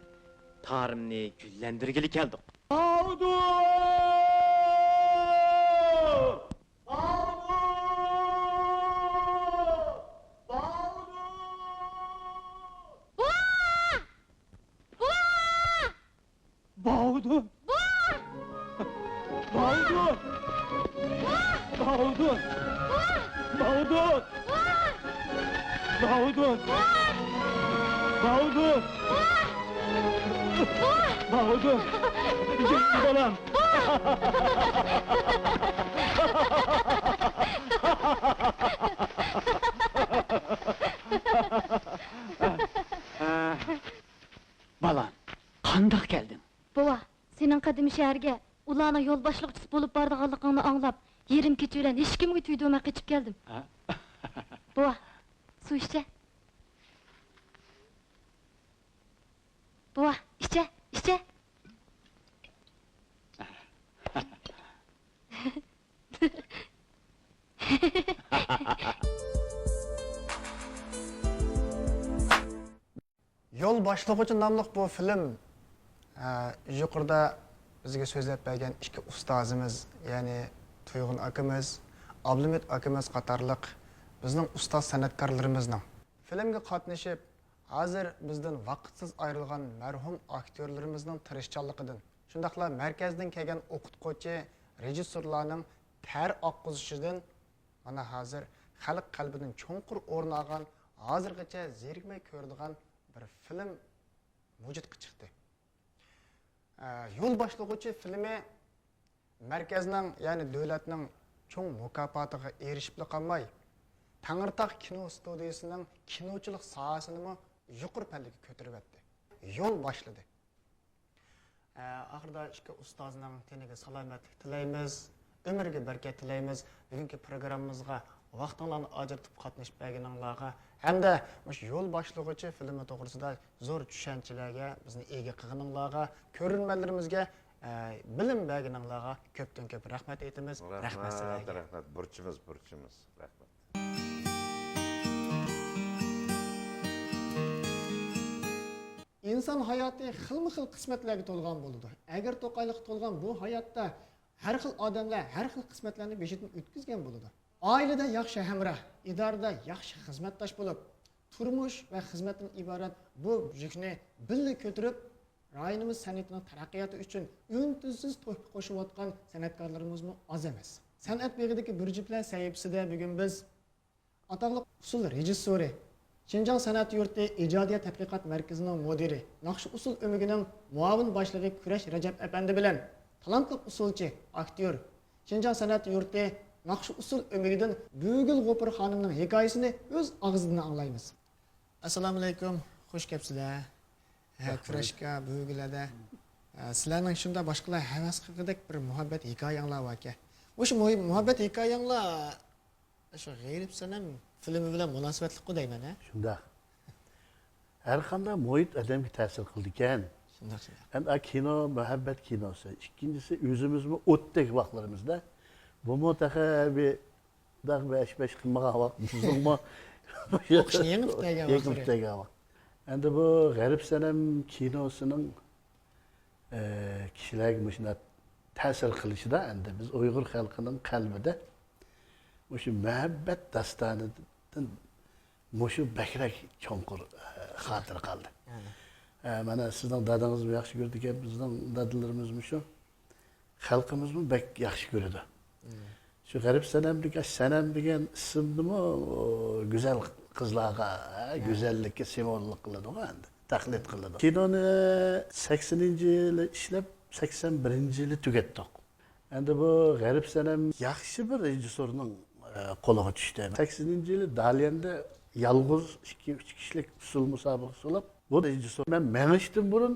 تارىمنى گۈللەندۈرگىلى كەلدۇق. باۋۇدۇر! باۋۇدۇر! باۋۇدۇر! بوۋا! بوۋا! باۋۇدۇر! بوۋا! باۋۇدۇر! بوۋا! باۋۇدۇر! بوۋا! باۋۇدۇر! بوۋا! باۋۇدۇر! بوۋا! باۋۇدۇر! بوۋا! باۋۇدۇر! جېنىم بالام! بالام، قانداق كەلدىڭ؟ بوۋا، سېنىڭ قەدىمىي شەھەرگە ئۇلارنىڭ يول باشلىغۇچىسى بولۇپ بارىدىغانلىقىڭنى ئاڭلاپ، يېرىم كېچە بىلەن ھېچكىمگە تۈگدۈرمەي قېچىپ كەلدىم. بوۋا، سۇ ئىچە. بوۋا، ئىچە، ئىچە. يول باشلىغۇچى ناملىق بۇ فىلىم، ئە، يۇقىرىدا بىزگە سۆزلەپ بەرگەن ئىككى ئۇستازىمىز، يەنى تۇيغۇن ئاكىمىز، ئابلىمىت ئاكىمىز قاتارلىق بىزنىڭ ئۇستاز سەنئەتكارلىرىمىزنىڭ، فىلىمگە قاتنىشىپ، ھازىر بىزدىن ۋاقىتسىز ئايرىلغان مەرھۇم ئاكتيورلىرىمىزنىڭ تىرىشچانلىقىدىن، شۇنداقلا مەركەزدىن كەلگەن ئوقۇتقۇچى، رېژىسسورلارنىڭ تەر ئاققۇزۇشىدىن، مانا ھازىر خەلق قەلبىدىن چوڭقۇر ئورۇن ئالغان، ھازىرغىچە زېرىكمەي كۆرىدىغان بىر فىلىم ۋۇجۇدقا چىقتى. ئە، يول باشلىغۇچى فىلىمى مەركەزنىڭ، يەنى دۆلەتنىڭ چوڭ مۇكاپاتىغا ئېرىشىپلا قالماي، تەڭرىتاغ كىنو ستۇدىيىسىنىڭ كىنوچىلىق ساھەسىنىمۇ يۇقىرى پەللىگە كۆتۈرۈۋەتتى. يول باشلىدى. ئە، ئاخىرىدا ئىككى ئۇستازنىڭ تېنىگە سالامەتلىك تىلەيمىز، ئۆمرىگە بەرىكەت تىلەيمىز. بۈگۈنكى پروگراممىمىزغا ۋاقتىڭلارنى ئاجرىتىپ قاتنىشىپ بەرگىنىڭلارغا ھەمدە مۇشۇ يول باشلىغۇچى فىلىمى توغرىسىدا زور چۈشەنچىلەرگە بىزنى ئىگە قىلغىنىڭلارغا، كۆرۈرمەنلىرىمىزگە، ئە، بىلىم بەرگىنىڭلارغا كۆپتىن كۆپ رەھمەت ئېيتىمىز. رەھمەت رەھمەت، سىلەرگە. رەھمەت. بۇرچىمىز، بۇرچىمىز. رەھمەت. ئىنسان ھاياتى خىلمۇ خىل قىسمەتلەرگە تولغان بولىدۇ. ئەگرى توقايلىققا تولغان بۇ ھاياتتا ھەر خىل ئادەملەر ھەر خىل قىسمەتلەرنى بېشىدىن ئۆتكۈزگەن بولىدۇ. ئائىلىدە ياخشى ھەمراھ، ئىدارىدە ياخشى خىزمەتداش بولۇپ، تۇرمۇش ۋە خىزمەتتىن ئىبارەت بۇ يۈكنى بىللە كۆتۈرۈپ، رايونىمىز سەنئىتىنىڭ تەرەققىياتى ئۈچۈن ئۈن-تىنسىز تۆھپە قوشۇۋاتقان سەنئەتكارلىرىمىزمۇ ئاز ئەمەس. سەنئەت بېغىدىكى بىر جۈپلەر سەھىپىسىدە بۈگۈن بىز ئاتاقلىق ئۇسسۇل رېژىسسورى، شىنجاڭ سەنئەت يۇرتى ئىجادىيەت تەتقىقات مەركىزىنىڭ مۇدىرى، ناخشا ئۇسسۇل ئۆمىكىنىڭ مۇئاۋىن باشلىقى كۈرەش رەجەپ ئەپەندى بىلەن تالانتلىق ئۇسسۇلچى، ئاكتيور، شىنجاڭ سەنئەت يۇرتى ناخشا ئۇسسۇل ئۆمىكىدىن بۈۋىگۈل غوپۇر خانىمنىڭ ھېكايىسىنى ئۆز ئاغزىدىن ئاڭلايمىز. ئەسسالامۇئەلەيكۇم، خۇش كەپسىلەر. ھە، رەھمەت. كۈرەشكە، بۈۋىگۈل ھەدە. ھە، سىلەرنىڭ شۇنداق باشقىلار ھەۋەس قىلغۇدەك بىر مۇھەببەت ھېكايەڭلار باركەن. مۇشۇ مۇھىم-، مۇھەببەت ھېكايەڭلار شۇ غېرىب سەنەم فىلىمى بىلەن مۇناسىۋەتلىكقۇ دەيمەن، ھە؟ شۇنداق. ھەر قانداق مۇھىت ئادەمگە تەسىر قىلىدىكەن. شۇنداق، شۇنداق. ھەم ئا كىنو، مۇھەببەت كىنوسى. ئىككىنچىسى، ئۆزىمىزمۇ ئوتتەك ۋاقىتلىرىمىزدا. بۇمۇ تېخى بىر داغ بەش بەش قىلمىغان ۋاقىت بىزنىڭمۇ ئوقۇشنى يېڭى پۈتتۈرگەن يېڭى ۋاقىتلىرى. پۈتتۈرگەن ۋاقىت. ئەمدى بۇ غەرب سەنەم كىنوسىنىڭ، ئە، كىشىلەرگە مۇشۇنداق تەسىر قىلىشىدا ئەمدى بىز ئۇيغۇر خەلقىنىڭ قەلبىدە مۇشۇ مۇھەببەت داستانىدىن مۇشۇ بەكرەك چوڭقۇر، ئە، خاتىرە قالدى. ھە. ئە، مانا سىزنىڭ دادىڭىزمۇ ياخشى كۆرىدىكەن، بىزنىڭ دادىلىرىمىزمۇ شۇ. خەلقىمىزمۇ بەك ياخشى كۆرىدۇ. مم. شۇ غەرىب سەنەم دېگەن، سەنەم دېگەن ئىسىمنىمۇ گۈزەل قىزلارغا، ھە، ھە، گۈزەللىككە سىمۋوللۇق قىلىدىغۇ ئەمدى، تەقلىد قىلىدۇ. كىنونى سەكسىنىنچى يىلى ئىشلەپ، سەكسەن بىرىنچى يىلى تۈگەتتۇق. ئەمدى بۇ غەرىب سەنەم ياخشى بىر رېژىسسورنىڭ، ئە، قولىغا چۈشتى. سەكسىنىنچى يىلى داليەندە يالغۇز ئىككى، ئۈچ كىشىلىك ئۇسسۇل مۇسابىقىسى بولۇپ، بۇ رېژىسسور مەن مېڭىشتىن بۇرۇن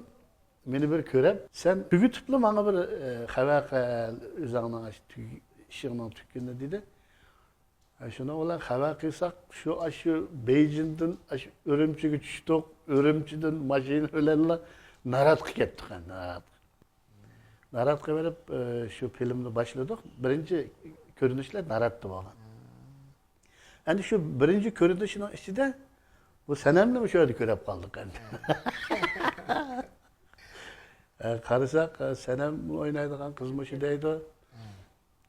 مېنى بىر كۆرۈپ، سەن تۈگىتىپلا ماڭا بىر، ئە، خەۋەر قىل، ئۆزۈڭنىڭ ئاشۇ تۈگ-، ئىشىڭنىڭ تۈگكىنىنى دېدى. ئە، شۇنىڭ بىلەن خەۋەر قىلساق، شۇ، ئاشۇ بېيجىڭدىن ئاشۇ ئۈرۈمچىگە چۈشتۇق، ئۈرۈمچىدىن ماشىنا بىلەنلا ناراتقا كەتتۇق، ئەمدى ناراتقا. ناراتقا بېرىپ، ئە، شۇ فىلىمنى باشلىدۇق. بىرىنچى كۆرۈنۈشلەر ناراتتا بولغان. ئەمدى شۇ بىرىنچى كۆرۈنۈشنىڭ ئىچىدە بۇ سەنەمنى شۇ يەردە كۆرۈپ قالدۇق ئەمدى. ئە، قارىساق، ئە، سەنەم ئوينايدىغان قىز مۇشۇ دەيدۇ.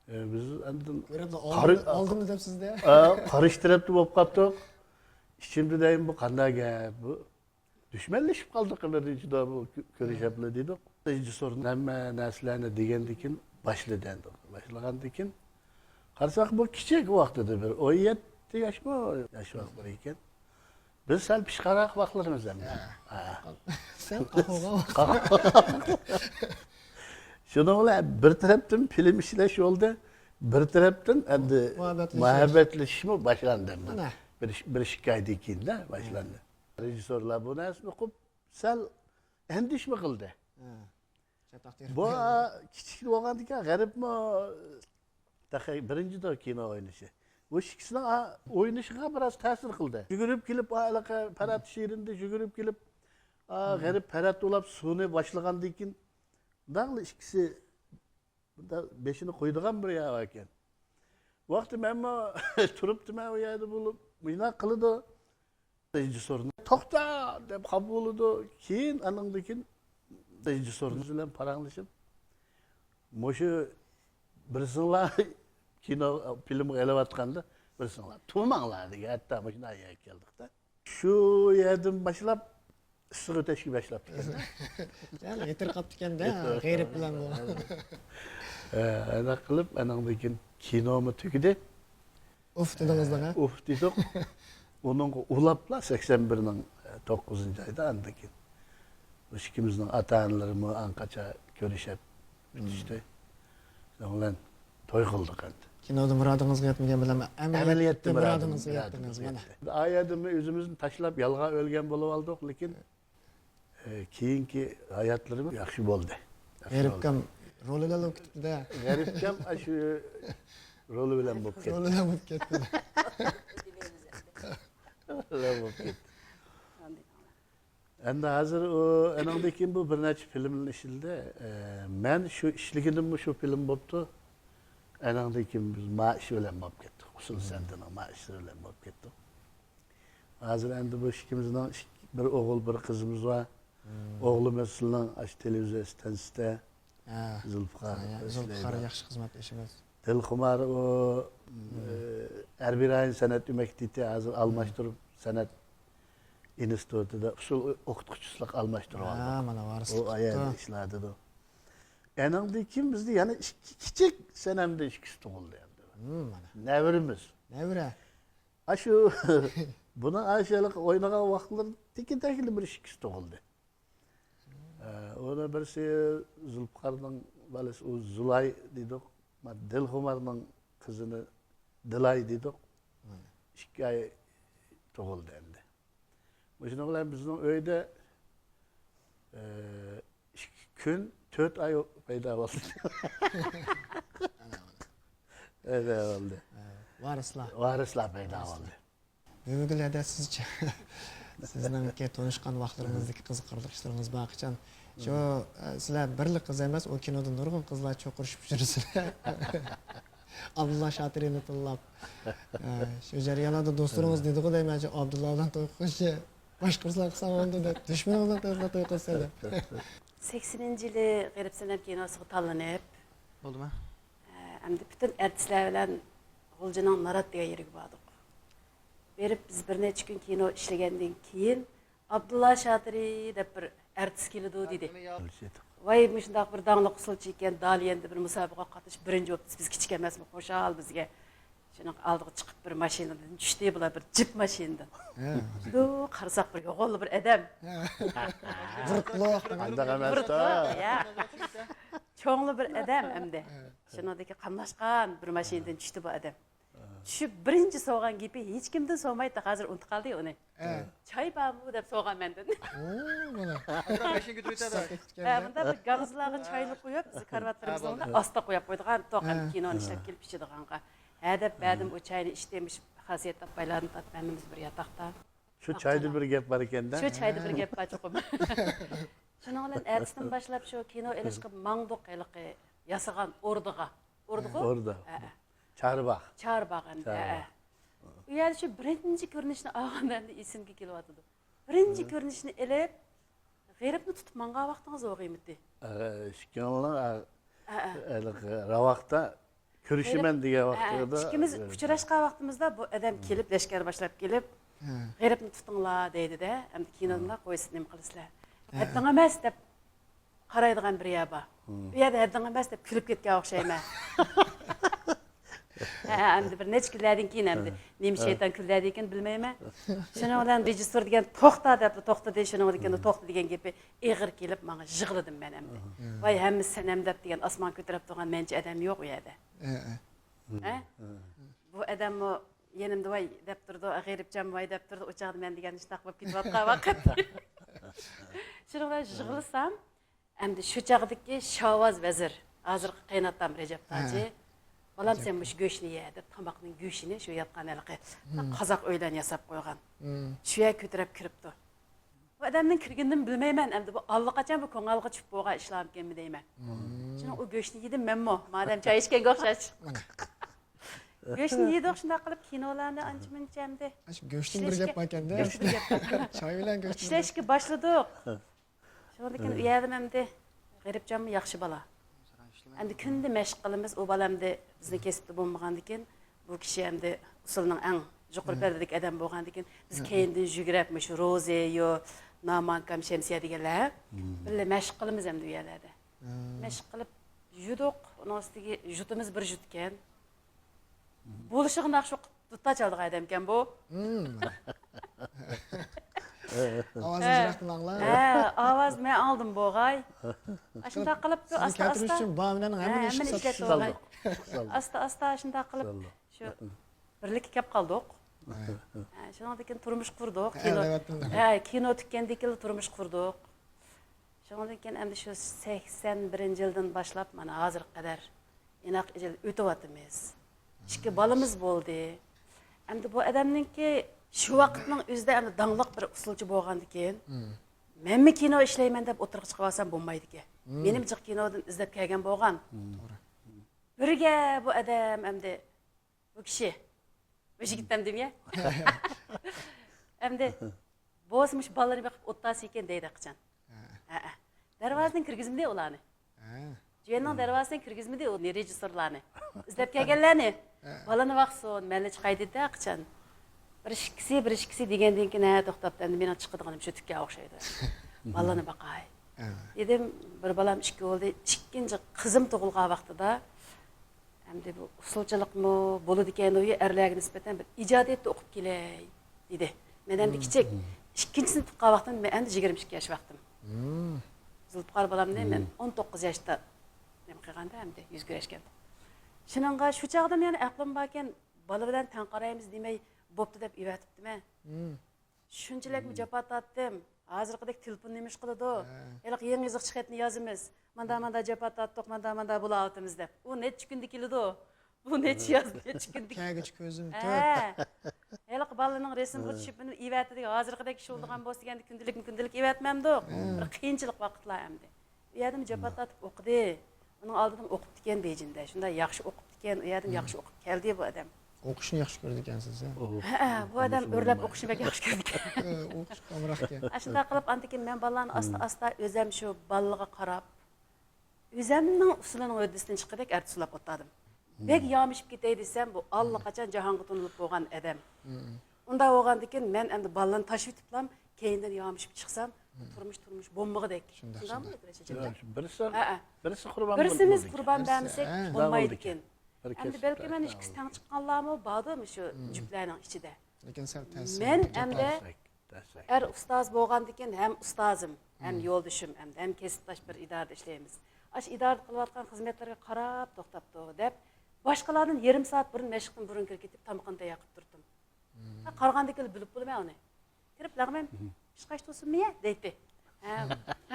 ئە، بىز ئاندىن كۆرۈپلا قارا-، ئالدىم، ئالدىم دەپسىز-دە. ئە، قارشى تەرەپتە بولۇپ قاپتۇق. ئىچىمدە دەيمەن، بۇ قانداق گەپ؟ بۇ دۈشمەنلىشىپ قالدۇق بىرىنچىدە بۇ كۆ-، كۆرۈشەپلا دېدۇق. رېژىسسور ھەممە نەرسىلەرنى دېگەندىن كېيىن باشلىدى ئەمدى. باشلىغاندىن كېيىن قارىساق، بۇ كىچىك ۋاقتىدا بىر ئون يەتتە ياشمۇ، ياش ۋاقىتلىرى ئىكەن. بىز سەل پىشقانراق ۋاقىتلىرىمىز ئەمدى. ھە. ھە. سەل قاقۇغان ۋاقىت. شۇنىڭ بىلەن بىر تەرەپتىن فىلىم ئىشلەش بولدى، بىر تەرەپتىن ئەمدى مۇھەببەتلىشىش. مۇھەببەتلىشىشمۇ باشلاندى ئەمدى. مانا. بىر، بىر ئىككى ئايدىن كېيىن باشلاندى. رېژىسسورلار بۇ نەرسىنى ئۇقۇپ سەل ئەندىشىمۇ قىلدى. ھە. چاتاق تېرىپ بۇ قويغان. كىچىك بولغاندىكىن غەرىبمۇ تېخى بىرىنچىدۇ كىنو ئوينىشى. بۇ ئىككىسىنىڭ، ئا، ئوينىشىغا بىراز تەسىر قىلدى. يۈگۈرۈپ كېلىپ، ئا، ھېلىقى پەرھات شېرىندە يۈگۈرۈپ كېلىپ، ئا، غېرىب پەرھات ئۇلاپ سۇنى باشلىغاندىن كېيىن، مۇنداقلا ئىككىسى بۇندا بېشىنى قويىدىغان بىر يەر باركەن. بۇ ۋاقىتتا مەنمۇ تۇرۇپتىمەن ئۇ يەردە بولۇپ، مۇشۇنداق قىلىدۇ. رېژىسسورنى «توختا!» دەپ خاپا بولىدۇ. كېيىن ئانىڭدىن كېيىن رېژىسسورىمىز بىلەن پاراڭلىشىپ، مۇشۇ بىرسىڭلار كىنو، فىلىمغا ئېلىۋاتقاندا، بىرسىڭلار «تۇرماڭلار» دېگەن، ھەتتا مۇشۇنداق يەرگە كەلدۇقتا. شۇ يەردىن باشلاپ ئىسسىق ئۆتەشكە باشلاپتىكەن. سەل غېتىر قاپتىكەن-دە، غېرىب بىلەن بۇ. ھە، ئانداق قىلىپ، ئانىڭدىن كېيىن كىنومۇ تۈگىدى. ئۇف دېدىڭىزلار، ھە؟ ئۇف دېدۇق. ئۇنىڭغا ئۇلاپلا سەكسەن بىرنىڭ توققۇزىنچى ئايدا ئاندىن كېيىن ئىككىمىزنىڭ ئاتا-ئانىلىرىمۇ ئانقاچە كۆرۈشۈپ ئۆتۈشتى. شۇنىڭ بىلەن توي قىلدۇق ئەمدى. كىنودا مۇرادىڭىزغا يەتمىگەن بىلەن ئەمەلىيەتتە مۇرادىڭىزغا يەتتىڭىز، مانا. ئا يەردىمۇ ئۆزىمىزنى تاشلاپ يالغا ئۆلگەن بولۇۋالدۇق، لېكىن، ئە، كېيىنكى ھاياتلىرىمىز ياخشى بولدى. ياخشى بولدى. غېرىبكام رولى بىلەن بولۇپ كېتىپتۇ-دە. غېرىبكام ئاشۇ رولى بىلەن بولۇپ كەتتى. رولى بىلەن بولۇپ كەتتى. رولى بىلەن بولۇپ كەتتى. ئەمدى ھازىر ئۇ، ئەنىڭدىن كېيىن بۇ بىر نەچچە فىلىمنى ئىشلىدى. ئە، مەن شۇ ئىشلىگىنىممۇ شۇ فىلىم بوپتۇ. ئەنىڭدىن كېيىن بىز ما ئىش بىلەن بولۇپ كەتتۇق. ئۇسسۇل سەنئىتىنىڭ ما ئىشلىرى بىلەن بولۇپ كەتتۇق. ھازىر ئەمدى بۇ ئىككىمىزنىڭ ئىك-، بىر ئوغۇل، بىر قىزىمىز بار. ئوغلىمىز سىلىنىڭ ئاشۇ تېلېۋىزىيە ئىستانسىسىدا، ھە، زۇلپىقار، ھە، ئىشلەيدۇ. زۇلپىقار ياخشى خىزمەت ئېشىمىز. دىلخۇمار ئۇ، ئە، ھەربىي رايون سەنئەت ئۆمەك تىتى ھازىر ئالماشتۇرۇپ، سەنئەت ئىنستىتۇتىدا ئۇسسۇل ئوقۇتقۇچىلىق ئالماشتۇرۇۋالدى. ھە، مانا، ۋارىسلىق ئۇ ئايەردە ئىشلەتتى. ئىشلەيدۇ. ئەنىڭدىن كېيىن بىزدە يەنە ئىككى كىچىك سەنەمدە ئىككىسى تۇغۇلدى ئەمدى. مم، مانا. نەۋرىمىز. نەۋرە. ئاشۇ، بۇنىڭ ئاشۇ ئوينىغان ۋاقىتلىرى تېكىن-تەكىلا بىر ئىككىسى تۇغۇلدى. ئە، ئۇنىڭ بىرسى زۇلپىقارنىڭ بالىسى، ئۇ زۇلاي دېدۇق. دىلخۇمارنىڭ قىزىنى دىلاي دېدۇق. مم. ئىككى ئاي تۇغۇلدى ئەمدى. مۇشۇنىڭ بىلەن بىزنىڭ ئۆيدە، ئە، ئىككى كۈن، تۆت ئاي پەيدا بولدى. پەيدا بولدى. ھە، ۋارىسلار. ۋارىسلار پەيدا بولدى. بۈگۈنلەردە سىزچە، سىزنىڭكى تونۇشقان ۋاقىتلىرىڭىزدىكى قىزىقارلىق ئىشلىرىڭىز بار قاچان؟ شۇ، ئە، سىلەر بىرلا قىز ئەمەس، ئۇ كىنودا نۇرغۇن قىزلار چوقۇرۇشۇپ يۈرسىلەر. ئابدۇللا شاتىرىنى تىللاپ. ئە، شۇ جەريانلاردا دوستلىرىڭىز دېدىغۇ دەيمەن، شۇ ئابدۇللا بىلەن توي قىلسا، باشقا قىزلار قىلسا بولىدۇ دەپ، دۈشمىنىڭىز بىلەن توي قىلسا، توي قىلسا دەپ. سەكسىنىنچى يىلى غېرىب سەنەم كىنوسىغا تاللىنىپ، بولدىما؟ ئە، ئەمدى پۈتۈن ئەرتىسلەر بىلەن غۇلجىنىڭ نارات دېگەن يېرىگە باردۇق. بېرىپ بىز بىر نەچچە كۈن كىنو ئىشلىگەندىن كېيىن، «ئابدۇللا شاتىرى دەپ بىر ئەرتىس كېلىدۇ» دېدى. ۋاي، مۇشۇنداق بىر داڭلىق ئۇسسۇلچى ئىكەن، دالىيەندە بىر مۇسابىقىگە قاتنىشىپ بىرىنچى بوپتۇ، بىز كىچىك ئەمەسمۇ، خۇشال بىزگە. شۇنىڭ ئالدىغا چىقىپ بىر ماشىنىدىن چۈشتى، بۇلار بىر جىپ ماشىنىدىن. ھە. چۈشتى، قارىساق بىر يوغانلا بىر ئادەم. ھە. بۇرۇتلۇق. قانداق ئەمەس بۇرۇتلۇق، يا. چوڭلا بىر ئادەم ئەمدى. ھە. شۇنىڭدىكى قاملاشقان بىر ماشىنىدىن چۈشتى بۇ ئادەم. چۈشۈپ بىرىنچى سورىغان گېپى، ھېچكىمدىن سورىمايتتى، ھازىر ئۇنتۇپ قالدى ئۇنى. ھە. «چاي بارمۇ؟» دەپ سورىغان مەندىن. ئۇ، مانا. ئازراق ماشىنا كۆتۈرۈۋېتەدۇ. ھە، بۇندا بىر گاڭزىلارغا چاينى قويۇپ، بىز كارىۋاتلىرىمىزنىڭ ھە، بولدى. ئاستىغا قويۇپ قويىدىغان، توق ھە، ھەم كىنونى ئىشلەپ كېلىپ ئىچىدىغانغا. ھە دەپ بەردىم، ئۇ چاينى ئىچتى، مۇشۇ خاسىيەت تاپقايلارنى تارتىپ ھەممىمىز بىر ياتاقتا. شۇ چايدا بىر گەپ بار ئىكەن-دە. شۇ چايدا بىر گەپ بار چوقۇم. شۇنىڭ بىلەن ئەتىسىدىن باشلاپ شۇ كىنو ئېلىشقا ماڭدۇق ھېلىقى ياسىغان ئوردىغا. ئوردىغۇ؟ ئوردا. ھە، ھە. چارباغ. چارباغ ئەمدى، ھە، ھە. ئۇ يەردە شۇ بىرىنچى كۆرۈنۈشنى ئالغاندا ئەمدى ئېسىمگە كېلىۋاتىدۇ. بىرىنچى كۆرۈنۈشنى ئېلىپ، غېرىبنى تۇتۇپ ماڭغان ۋاقتىڭىز بولغىيمىدى؟ ئە، ئىككىڭلار، ئە، ھە، ھە. ھېلىقى راۋاقتا كۆرۈشىمەن دېگەن ھە، ھە. ۋاقتىدا ئىككىمىز ئۈچرەشكەن ۋاقتىمىزدا بۇ ئادەم كېلىپ، لەشكەر باشلاپ كېلىپ، ھە، «غېرىبنى تۇتۇڭلار» دەيدۇ-دە، ئەمدى كىنودىنلا قويسا نېمە قىلىسىلەر؟ ھە. ھەددىڭ ئەمەس دەپ قارايدىغان بىر يەر بار. ئۇ يەردە ھەددىڭ ئەمەس دەپ كۈلۈپ كەتكەن ئوخشايمەن. ھە، ئەمدى بىر نەچچە كۈنلەردىن كېيىن ئەمدى نېمە شەيتان كۈنلەردىن كېيىن بىلمەيمەن. شۇنىڭ بىلەن رېژىسسور دېگەن «توختا» دەپلا توختا دېدى، شۇنىڭدىن كېيىن توختا دېگەن گېپى ئېغىر كېلىپ ماڭا يىغلىدىم مەن ئەمدى. ۋاي ھەممىسى سەن ئەمدى دەپ دېگەن ئاسمانغا كۆتۈرۈپ تۇرغان مەنچە ئادەم يوق ئۇ يەردە. ھە؟ بۇ ئادەممۇ يېنىمدا ۋاي دەپ تۇرىدۇ، غېرىبجان ۋاي دەپ تۇرىدۇ، ئۇ چاغدا مەن دېگەن شۇنداق بولۇپ كېتىۋاتقان ۋاقىت. شۇنىڭ بىلەن يىغلىسام، ئەمدى شۇ چاغدىكى شاۋاز ۋەزىر، ھازىرقى قېيىنئاتام رەجەپ ھە. تاجى، بالام، سەن مۇشۇ گۆشنى يە دەپ، تاماقنىڭ گۆشىنى شۇ ياتقان ھېلىقى قازاق ئۆيلەرنى ياساپ قويغان، شۇ يەرگە كۆتۈرۈپ كىرىپتۇ. بۇ ئادەمنىڭ كىرگىنىنىمۇ بىلمەيمەن. ئەمدى بۇ ئاللىقاچان بۇ كۆڭۈلگە چۈشۈپ بولغان ئىشلارمىكىنمۇ دەيمەن. شۇنىڭ ئۇ گۆشنى يېدىم مەنمۇ، مادەم چاي ئىچكەنگە ئوخشاش. گۆشنى يېدۇق، شۇنداق قىلىپ كىنولارنى ئانچە مۇنچە ئەمدى ئاشۇ گۆشتىن بىر گەپ باركەندە. گۆشتىن بىر گەپ بار. چاي بىلەن گۆشتىن بىر گەپ. ئىشلەشكە باشلىدۇق. شۇنىڭدىن كېيىن ئۇ يەردىمۇ ئەمدى غېرىبجانمۇ ياخشى بالا. ئەمدى كۈندە مەشىق قىلىمىز، ئۇ بالا ئەمدى بىزنى كەسىپتە بولمىغاندىكىن، بۇ كىشى ئەمدى ئۇسسۇلنىڭ ئەڭ يۇقىرى پەللىدىكى ئادەم بولغاندىكىن، بىز كەينىدىن يۈگۈرۈپ، مۇشۇ روزى، يو، نامانكام، شەمسىيە دېگەنلەر بىللە مەشىق قىلىمىز ئەمدى ئۇ يەرلەردە. مەشىق قىلىپ يۈدۇق، ئۇنىڭ ئۈستىگە جۇتىمىز بىر جۇتكەن. بولۇشىغا ناخشا ئوقۇپ، دۇتار چالىدىغان ئادەمكەن بۇ. ئاۋازىنى يىراقتىن ئاڭلاڭ. ھە، ئاۋاز مەن ئاڭلىدىم بوغاي. ئاشۇنداق قىلىپ، بۇ ئاستا ئاستا. سىزنى كەلتۈرۈش ئۈچۈن بار بىلەن ھەممىنى ئىشقا سالدۇق. ئاستا ئاستا ئاشۇنداق قىلىپ، شۇ بىرلىككە كەپ قالدۇق. ھە، شۇنىڭدىن كېيىن تۇرمۇش قۇردۇق. كىنو، ھە، كىنو تۈگىگەندىن كېيىن تۇرمۇش قۇردۇق. شۇنىڭدىن كېيىن ئەمدى شۇ سەكسەن بىرىنچى يىلدىن باشلاپ مانا ھازىرغا قەدەر ئىناق ئىجىل ئۆتۈۋاتىمىز. ئىككى بالىمىز بولدى. ئەمدى بۇ ئادەمنىڭكى شۇ ۋاقىتنىڭ ئۆزىدە ئەمدى داڭلىق بىر ئۇسسۇلچى بولغاندىكىن، مەنمۇ كىنو ئىشلەيمەن دەپ ئوتتۇرىغا چىقىۋالسام بولمايدىكەن. مېنىمۇ جىق كىنودىن ئىزدەپ كەلگەن بولغان. بىرگە بۇ ئادەم ئەمدى بۇ كىشى. بۇ يىگىت دەمدىم يا. ئەمدى بولسا مۇشۇ بالىنى بېقىپ ئولتۇرسىكەن دەيدۇ قاچان. ھەئە. دەرۋازىدىن كىرگۈزمىدى ئۇلارنى. جۈەننىڭ دەرۋازىسىدىن كىرگۈزمىدى ئۇ رېژىسسورلارنى. ئىزدەپ كەلگەنلەرنى. بالىنى باقسۇن، مەنلا چىقاي دېدى قاچان. بىر ئىككىسى، بىر ئىككىسى دېگەندىن كېيىن، ھە، توختاپتۇ، ئەمدى مېنىڭ چىقىدىغىنىم شۇ تۈككە ئوخشايدۇ. بالىنى باقاي. دېدىم، بىر بالام ئىككى بولدى. ئىككىنچى قىزىم تۇغۇلغان ۋاقتىدا ئەمدى بۇ ئۇسسۇلچىلىقمۇ بولىدىكەن، ئۇ ئەرلەرگە نىسبەتەن بىر ئىجادىيەتتە ئوقۇپ كېلەي دېدى. مەن ئەمدى كىچىك، ئىككىنچىسىنى تۇغقان ۋاقتىمدا مەن ئەمدى يىگىرمە ئىككى ياش ۋاقتىم. زۇلپىقار بالامنى مەن ئون توققۇز ياشتا نېمە قىلغاندا ئەمدى يۈز كۆرۈشكەن. شۇنىڭغا شۇ چاغدىمۇ يەنە ئەقلىم باركەن، بالا بىلەن تەڭ قارايمىز دېمەي، بوپتۇ دەپ ئېۋەتىپتىمەن. شۇنچىلىكمۇ جاپا تارتتىم. ھازىرقىدەك تېلېفون نېمە ئىش قىلىدۇ؟ ھېلىقى يېڭى يېزىقچە خەتنى يازىمىز. ماندا، ماندا جاپا تارتتۇق، ماندا، ماندا بولاۋاتىمىز دەپ. ئۇ نەچچە كۈندە كېلىدۇ؟ بۇ نەچچە ياز، نەچچە كۈندە كەلگۈچە كۆزۈم تۆت. ھە. ھېلىقى بالىنىڭ رەسىمىگە چۈشۈپ، مېنى ئېۋەتتى دېگەن. ھازىرقىدەك ئىش بولىدىغان بولسا دېگەندە كۈندىلىكمۇ كۈندىلىك ئېۋەتمەمدۇق. بىر قىيىنچىلىق ۋاقىتلار ئەمدى. ئۇ يەردىمۇ جاپا تارتىپ ئوقۇدى. ئۇنىڭ ئالدىدىمۇ ئوقۇپتىكەن بېيجىڭدا. شۇنداق ياخشى ئوقۇپتىكەن، ئۇ يەردىمۇ ياخشى ئوقۇپ كەلدى بۇ ئادەم. ئوقۇشنى ياخشى كۆرىدىكەنسىز، ھە؟ ھەئە، بۇ ئادەم ئۆرلەپ ئوقۇشنى بەك ياخشى كۆرىدىكەن. ئوقۇشقا ئامراقكەن. ئاشۇنداق قىلىپ، ئاندىن كېيىن مەن بالىلارنى ئاستا-ئاستا ئۆزەم شۇ بالىلىغا قاراپ، ئۆزەمنىڭ ئۇسسۇلىنىڭ ھۆددىسىدىن چىققۇدەك ئەرتىس ئۇسسۇللاپ ئولتۇردۇم. بەك يامىشىپ كېتەي دېسەم، بۇ ئاللىقاچان جاھانغا تونۇلۇپ بولغان ئادەم. ئۇنداق بولغاندىكىن مەن ئەمدى بالىلارنى تاشلىۋېتىپلام، كەينىدىن يامىشىپ چىقسام، تۇرمۇش، تۇرمۇش بولمىغۇدەك. شۇنداق، شۇنداقمۇ، شۇنداق. بىرسى، ھەئە. بىرسى قۇربان بىرسىمىز قۇربان بەرمىسەك بولمايدىكەن. ئەمدى بەلكىم مانا ئىككىسى تەڭ چىققانلارمۇ باردۇ مۇشۇ جۈپلەرنىڭ ئىچىدە. لېكىن سەل تەسىر. مەن ئەمدى ئەر ئۇستاز بولغاندىكىن ھەم ئۇستازىم، ھەم يولدىشىم، ئەمدى ھەم كەسىپداش بىر ئىدارىدە ئىشلەيمىز. ئاشۇ ئىدارىدە قىلىۋاتقان خىزمەتلىرىگە قاراپ توختاپتۇ دەپ، باشقىلاردىن يېرىم سائەت بۇرۇن مەشىقتىن بۇرۇن كىرىپ كېتىپ، تامىقىنى تەييار قىلىپ تۇرۇپتۇم. قارىغاندىن كېيىن بىلىپ بولىمەن ئۇنى. كىرىپ، لەغمەن، پىشقاچ تۇرسۇنمۇ يە؟ دەيتتى. ھە،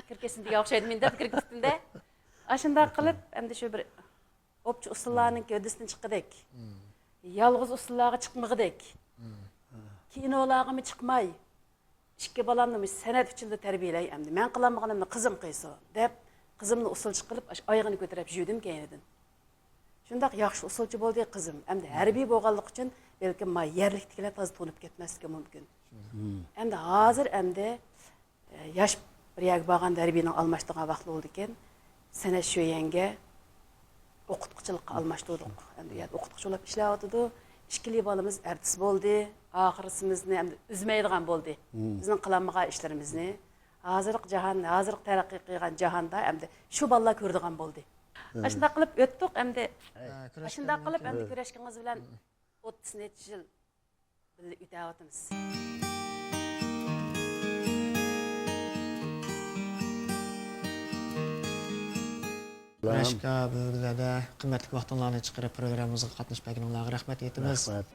كىرىپ كەتسۇن دېگەن ئوخشايدۇ مېنى دەپ كىرىپ كەتتىم-دە. ئاشۇنداق قىلىپ، ئەمدى شۇ بىر ئوپچە ئۇسسۇللارنىڭ گەۋدىسىدىن چىققۇدەك، يالغۇز ئۇسسۇللارغا چىقمىغۇدەك، كىنولارغىمۇ چىقماي، ئىككى بالامنى مۇشۇ سەنئەت ئۈچۈنلا تەربىيەلەي ئەمدى. مەن قىلالمىغىنىمنى قىزىم قىلسۇن، دەپ، قىزىمنى ئۇسسۇلچى قىلىپ، ئاشۇ ئايىغىنى كۆتۈرۈپ يۈردۈم كەينىدىن. شۇنداق ياخشى ئۇسسۇلچى بولدى قىزىم. ئەمدى ھەربىي بولغانلىقى ئۈچۈن بەلكىم ما يەرلىكتىكىلەر تازا تونۇپ كەتمەسلىكى مۇمكىن. ئەمدى ھازىر ئەمدى، ئە، ياش بىر يەرگە بارغاندا ھەربىينىڭ ئالماشتۇرغان ۋاقتى بولىدىكەن. سەنئەت شۆيەنگە ئوقۇتقۇچىلىققا ئالماشتۇردۇق. ئەمدى ئۇ يەردە ئوقۇتقۇچى بولۇپ ئىشلەۋاتىدۇ. ئىككىلى بالىمىز ئەرتىس بولدى. ئاخىرسىمىزنى ئەمدى ئۈزمەيدىغان بولدى. بىزنىڭ قىلالمىغان ئىشلىرىمىزنى. ھازىرقى جاھان، ھازىرقى تەرەققىي قىلغان جاھاندا ئەمدى شۇ بالىلار كۆرىدىغان بولدى. ئاشۇنداق قىلىپ ئۆتتۇق ئەمدى. ئاشۇنداق قىلىپ ئەمدى كۆرۈشكىنىڭىز بىلەن ئوتتۇز نەچچە يىل بىللە ئۆتەۋاتىمىز. رەشكا، بۈگۈنلەردە قىممەتلىك ۋاقتىڭلارنى چىقىرىپ، پروگراممىمىزغا قاتنىشىپ بەرگىنىڭلارغا رەھمەت ئېيتىمىز. رەھمەت.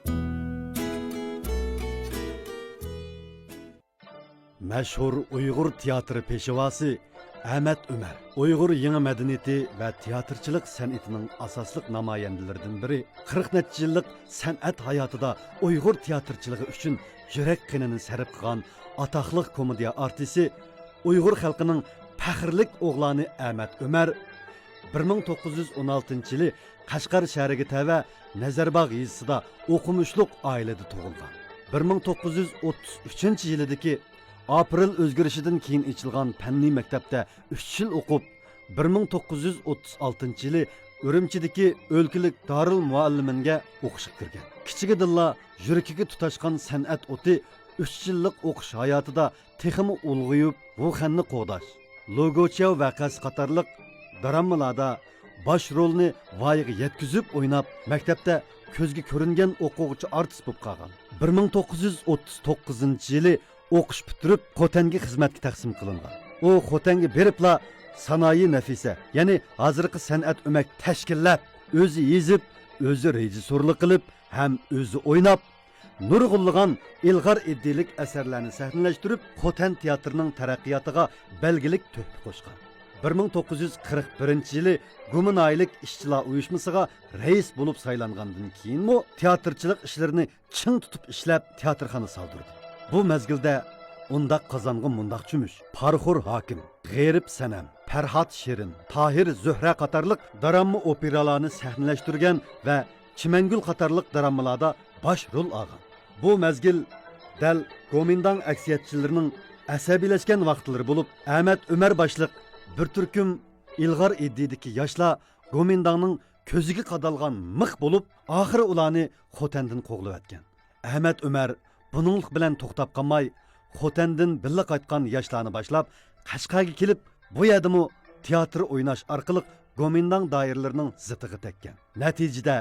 مەشھۇر ئۇيغۇر تىياتىرى پېشۋاسى، ئەمەت ئۆمەر ئۇيغۇر يېڭى مەدەنىيىتى ۋە تىياتىرچىلىق سەنئىتىنىڭ ئاساسلىق نامايەندىلىرىدىن بىرى، قىرىق نەچچە يىللىق سەنئەت ھاياتىدا ئۇيغۇر تىياتىرچىلىقى ئۈچۈن يۈرەك قېنىنى سەرپ قىلغان ئاتاقلىق كومېدىيە ئارتىسى، ئۇيغۇر خەلقىنىڭ پەخىرلىك ئوغلانى ئەمەت ئۆمەر بىر مىڭ توققۇز يۈز ئون ئالتىنچى يىلى قەشقەر شەھىرىگە تەۋە نەزەرباغ يېزىسىدا ئوقۇمۇشلۇق ئائىلىدە تۇغۇلغان. بىر مىڭ توققۇز يۈز ئوتتۇز ئۈچىنچى يىلىدىكى ئاپرېل ئۆزگىرىشىدىن كېيىن ئېچىلغان پەننىي مەكتەپتە ئۈچ يىل ئوقۇپ، بىر مىڭ توققۇز يۈز ئوتتۇز ئالتىنچى يىلى ئۈرۈمچىدىكى ئۆلكىلىك دارىل مۇئەللىمىنگە ئوقۇشقا كىرگەن. كىچىكىدىنلا يۈرىكىگە تۇتاشقان سەنئەت ئوتى ئۈچ يىللىق ئوقۇش ھاياتىدا تېخىمۇ ئۇلغىيىپ، ۋۇخەننى قوغداش، لوگوچياۋ ۋەقەسى قاتارلىق دراممىلاردا باش رولنى ۋايىغا يەتكۈزۈپ ئويناپ، مەكتەپتە كۆزگە كۆرۈنگەن ئوقۇغۇچى ئارتىس بولۇپ قالغان. بىر مىڭ توققۇز يۈز ئوتتۇز توققۇزىنچى يىلى ئوقۇش پۈتتۈرۈپ، خوتەنگە خىزمەتكە تەقسىم قىلىنغان. ئۇ خوتەنگە بېرىپلا سانائى نەفىسە، يەنى ھازىرقى سەنئەت ئۆمەك تەشكىللەپ، ئۆزى يېزىپ، ئۆزى رېژىسسورلۇق قىلىپ ھەم ئۆزى ئويناپ، نۇرغۇنلىغان ئىلغار ئىدىيىلىك ئەسەرلەرنى سەھنىلەشتۈرۈپ، خوتەن تىياتىرىنىڭ تەرەققىياتىغا بەلگىلىك تۆھپە قوشقان. بىر مىڭ توققۇز يۈز قىرىق بىرىنچى يىلى گۇمىنايىلىك ئىشچىلار ئۇيۇشمىسىغا رەئىس بولۇپ سايلانغاندىن كېيىنمۇ تىياتىرچىلىق ئىشلىرىنى چىڭ تۇتۇپ ئىشلەپ، تىياتىرخانا سالدۇردى. بۇ مەزگىلدە ئۇنداق قازانغۇ مۇنداق چۆمۈچ، پارىخور ھاكىم، غېرىب سەنەم، پەرھات شېرىن، تاھىر زۆھرە قاتارلىق دىراما ئوپېرالارنى سەھنىلەشتۈرگەن ۋە چىمەنگۈل قاتارلىق دىرامىلاردا باش رول ئالغان. بۇ مەزگىل دەل گومىنداڭ ئەكسىيەتچىلىرىنىڭ ئەسەبىيلەشكەن ۋاقىتلىرى بولۇپ، ئەمەت ئۆمەر باشلىق بىر تۈركۈم ئىلغار ئىدىيىدىكى ياشلار گومىنداڭنىڭ كۆزىگە قادالغان مىخ بولۇپ، ئاخىرى ئۇلارنى خوتەندىن قوغلىۋەتكەن. ئەمەت ئۆمەر بۇنىڭلىق بىلەن توختاپ قالماي، خوتەندىن بىللە قايتقان ياشلارنى باشلاپ، قەشقەرگە كېلىپ، بۇ يەردىمۇ تىياتىر ئويناش ئارقىلىق گومىنداڭ دائىرىلىرىنىڭ زىتىغا تەگكەن. نەتىجىدە،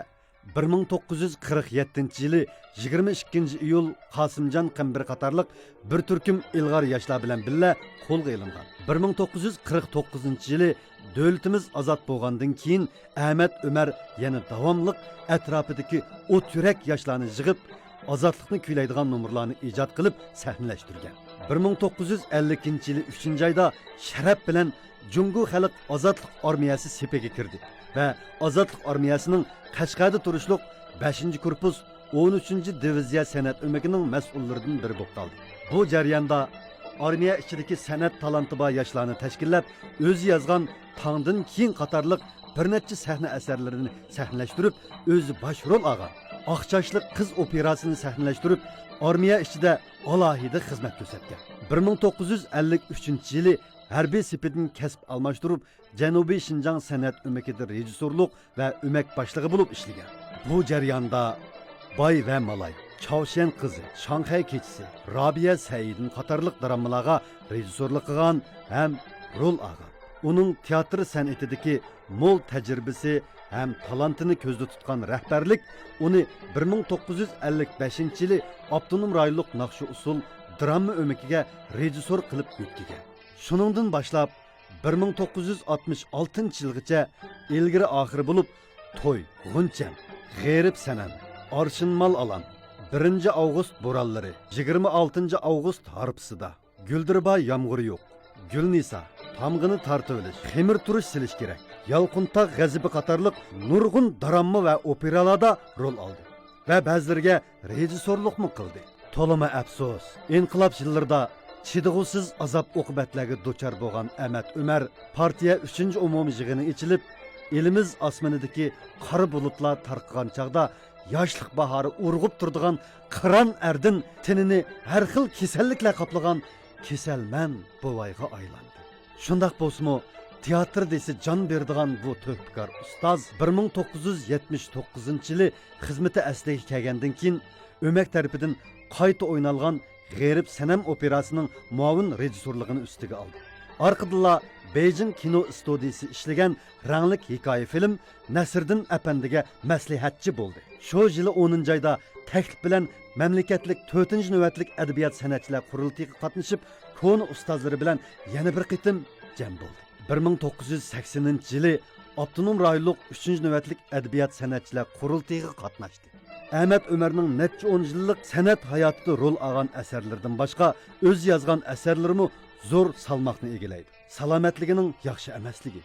بىر مىڭ توققۇز يۈز قىرىق يەتتىنچى يىلى يىگىرمە ئىككىنچى ئىيۇل قاسىمجان قەمبىرى قاتارلىق بىر تۈركۈم ئىلغار ياشلار بىلەن بىللە قولغا ئېلىنغان. بىر مىڭ توققۇز يۈز قىرىق توققۇزىنچى يىلى دۆلىتىمىز ئازاد بولغاندىن كېيىن، ئەمەت ئۆمەر يەنە داۋاملىق ئەتراپىدىكى ئوت يۈرەك ياشلارنى يىغىپ، ئازادلىقنى كۈيلەيدىغان نومۇرلارنى ئىجاد قىلىپ سەھنىلەشتۈرگەن. بىر مىڭ توققۇز يۈز ئەللىكىنچى يىلى ئۈچىنچى ئايدا شەرەپ بىلەن جۇڭگو خەلق ئازادلىق ئارمىيەسى سېپىگە كىردى ۋە ئازادلىق ئارمىيەسىنىڭ قەشقەردە تۇرۇشلۇق بەشىنچى كورپۇس ئون ئۈچىنچى دىۋىزىيە سەنئەت ئۆمىكىنىڭ مەسئۇللىرىدىن بىرى بولۇپ قالدى. بۇ جەرياندا ئارمىيە ئىچىدىكى سەنئەت تالانتى بار ياشلارنى تەشكىللەپ، ئۆزى يازغان تاڭدىن كېيىن قاتارلىق بىر نەچچە سەھنە ئەسەرلىرىنى سەھنىلەشتۈرۈپ، ئۆزى باش رول ئالغان ئاق چاچلىق قىز ئوپېراسىنى سەھنىلەشتۈرۈپ، ئارمىيە ئىچىدە ئالاھىدە خىزمەت كۆرسەتكەن. بىر مىڭ توققۇز يۈز ئەللىك ئۈچىنچى يىلى ھەربىي سېپىدىن كەسىپ ئالماشتۇرۇپ، جەنۇبىي شىنجاڭ سەنئەت ئۆمىكىدە رېژىسسورلۇق ۋە ئۆمەك باشلىقى بولۇپ ئىشلىگەن. بۇ جەرياندا باي ۋە مالاي، چاۋشيەن قىزى، شاڭخەي كېچىسى، رابىيە سەئىدىن قاتارلىق دراممىلارغا رېژىسسورلۇق قىلغان ھەم رول ئالغان. ئۇنىڭ تىياتىر سەنئىتىدىكى مول تەجرىبىسى ھەم تالانتىنى كۆزدە تۇتقان رەھبەرلىك ئۇنى بىر مىڭ توققۇز يۈز ئەللىك بەشىنچى يىلى ئاپتونوم رايونلۇق ناخشا ئۇسسۇل دىراما ئۆمىكىگە رېژىسسور قىلىپ يۆتكىگەن. شۇنىڭدىن باشلاپ، بىر مىڭ توققۇز يۈز ئاتمىش ئالتىنچى يىلغىچە ئىلگىرى ئاخىرى بولۇپ، توي، غۇنچەم، غېرىب سەنەم، ئارشىنمال ئالام، بىرىنچى ئاۋغۇست بورانلىرى، يىگىرمە ئالتىنچى ئاۋغۇست ھارپىسىدا، گۈلدۈربا يامغۇرى يوق، گۈلنىسا، تامغىنى تارتىۋېلىش، خېمىر تۇرۇش سېلىش كېرەك، يالقۇنتاغ غەزىپى قاتارلىق نۇرغۇن دىراما ۋە ئوپېرالاردا رول ئالدى ۋە بەزىلىرىگە رېژىسسورلۇقمۇ قىلدى. تولىمۇ ئەپسۇس، ئىنقىلاب يىللىرىدا چىدىغۇسىز ئازاب-ئوقۇبەتلەرگە دۇچار بولغان ئەمەت ئۆمەر پارتىيە ئۈچىنچى ئومۇمىي يىغىنى ئېچىلىپ، ئېلىمىز ئاسمىنىدىكى قارا بۇلۇتلار تارقىغان چاغدا ياشلىق باھارى ئۇرغۇپ تۇرىدىغان قىران ئەردىن تېنىنى ھەر خىل كېسەللىكلەر قاپلىغان كېسەلمەن بوۋايغا ئايلاندى. شۇنداق بولسىمۇ، تىياتىر دېسە جان بېرىدىغان بۇ تۆھپىكار ئۇستاز بىر مىڭ توققۇز يۈز يەتمىش توققۇزىنچى يىلى خىزمىتى ئەسلىگە كەلگەندىن كېيىن، ئۆمەك تەرىپىدىن قايتا ئوينالغان غېرىب سەنەم ئوپېراسىنىڭ مۇئاۋىن رېژىسسورلۇقىنى ئۈستىگە ئالدى. ئارقىدىنلا بېيجىڭ كىنو ئىستۇدىيىسى ئىشلىگەن رەڭلىك ھېكايە فىلىم نەسىردىن ئەپەندىگە مەسلىھەتچى بولدى. شۇ يىلى ئونىنچى ئايدا تەكلىپ بىلەن مەملىكەتلىك تۆتىنچى نۆۋەتلىك ئەدەبىيات سەنئەتچىلەر قۇرۇلتىيىغا قاتنىشىپ، كونا ئۇستازلىرى بىلەن يەنە بىر قېتىم جەم بولدى. بىر مىڭ توققۇز يۈز سەكسىنىنچى يىلى ئاپتونوم رايونلۇق ئۈچىنچى نۆۋەتلىك ئەدەبىيات سەنئەتچىلەر قۇرۇلتىيىغا قاتناشتى. ئەمەت ئۆمەرنىڭ نەچچە ئون يىللىق سەنئەت ھاياتىدا رول ئالغان ئەسەرلىرىدىن باشقا، ئۆزى يازغان ئەسەرلىرىمۇ زور سالماقنى ئىگىلەيدۇ. سالامەتلىكىنىڭ ياخشى ئەمەسلىكى.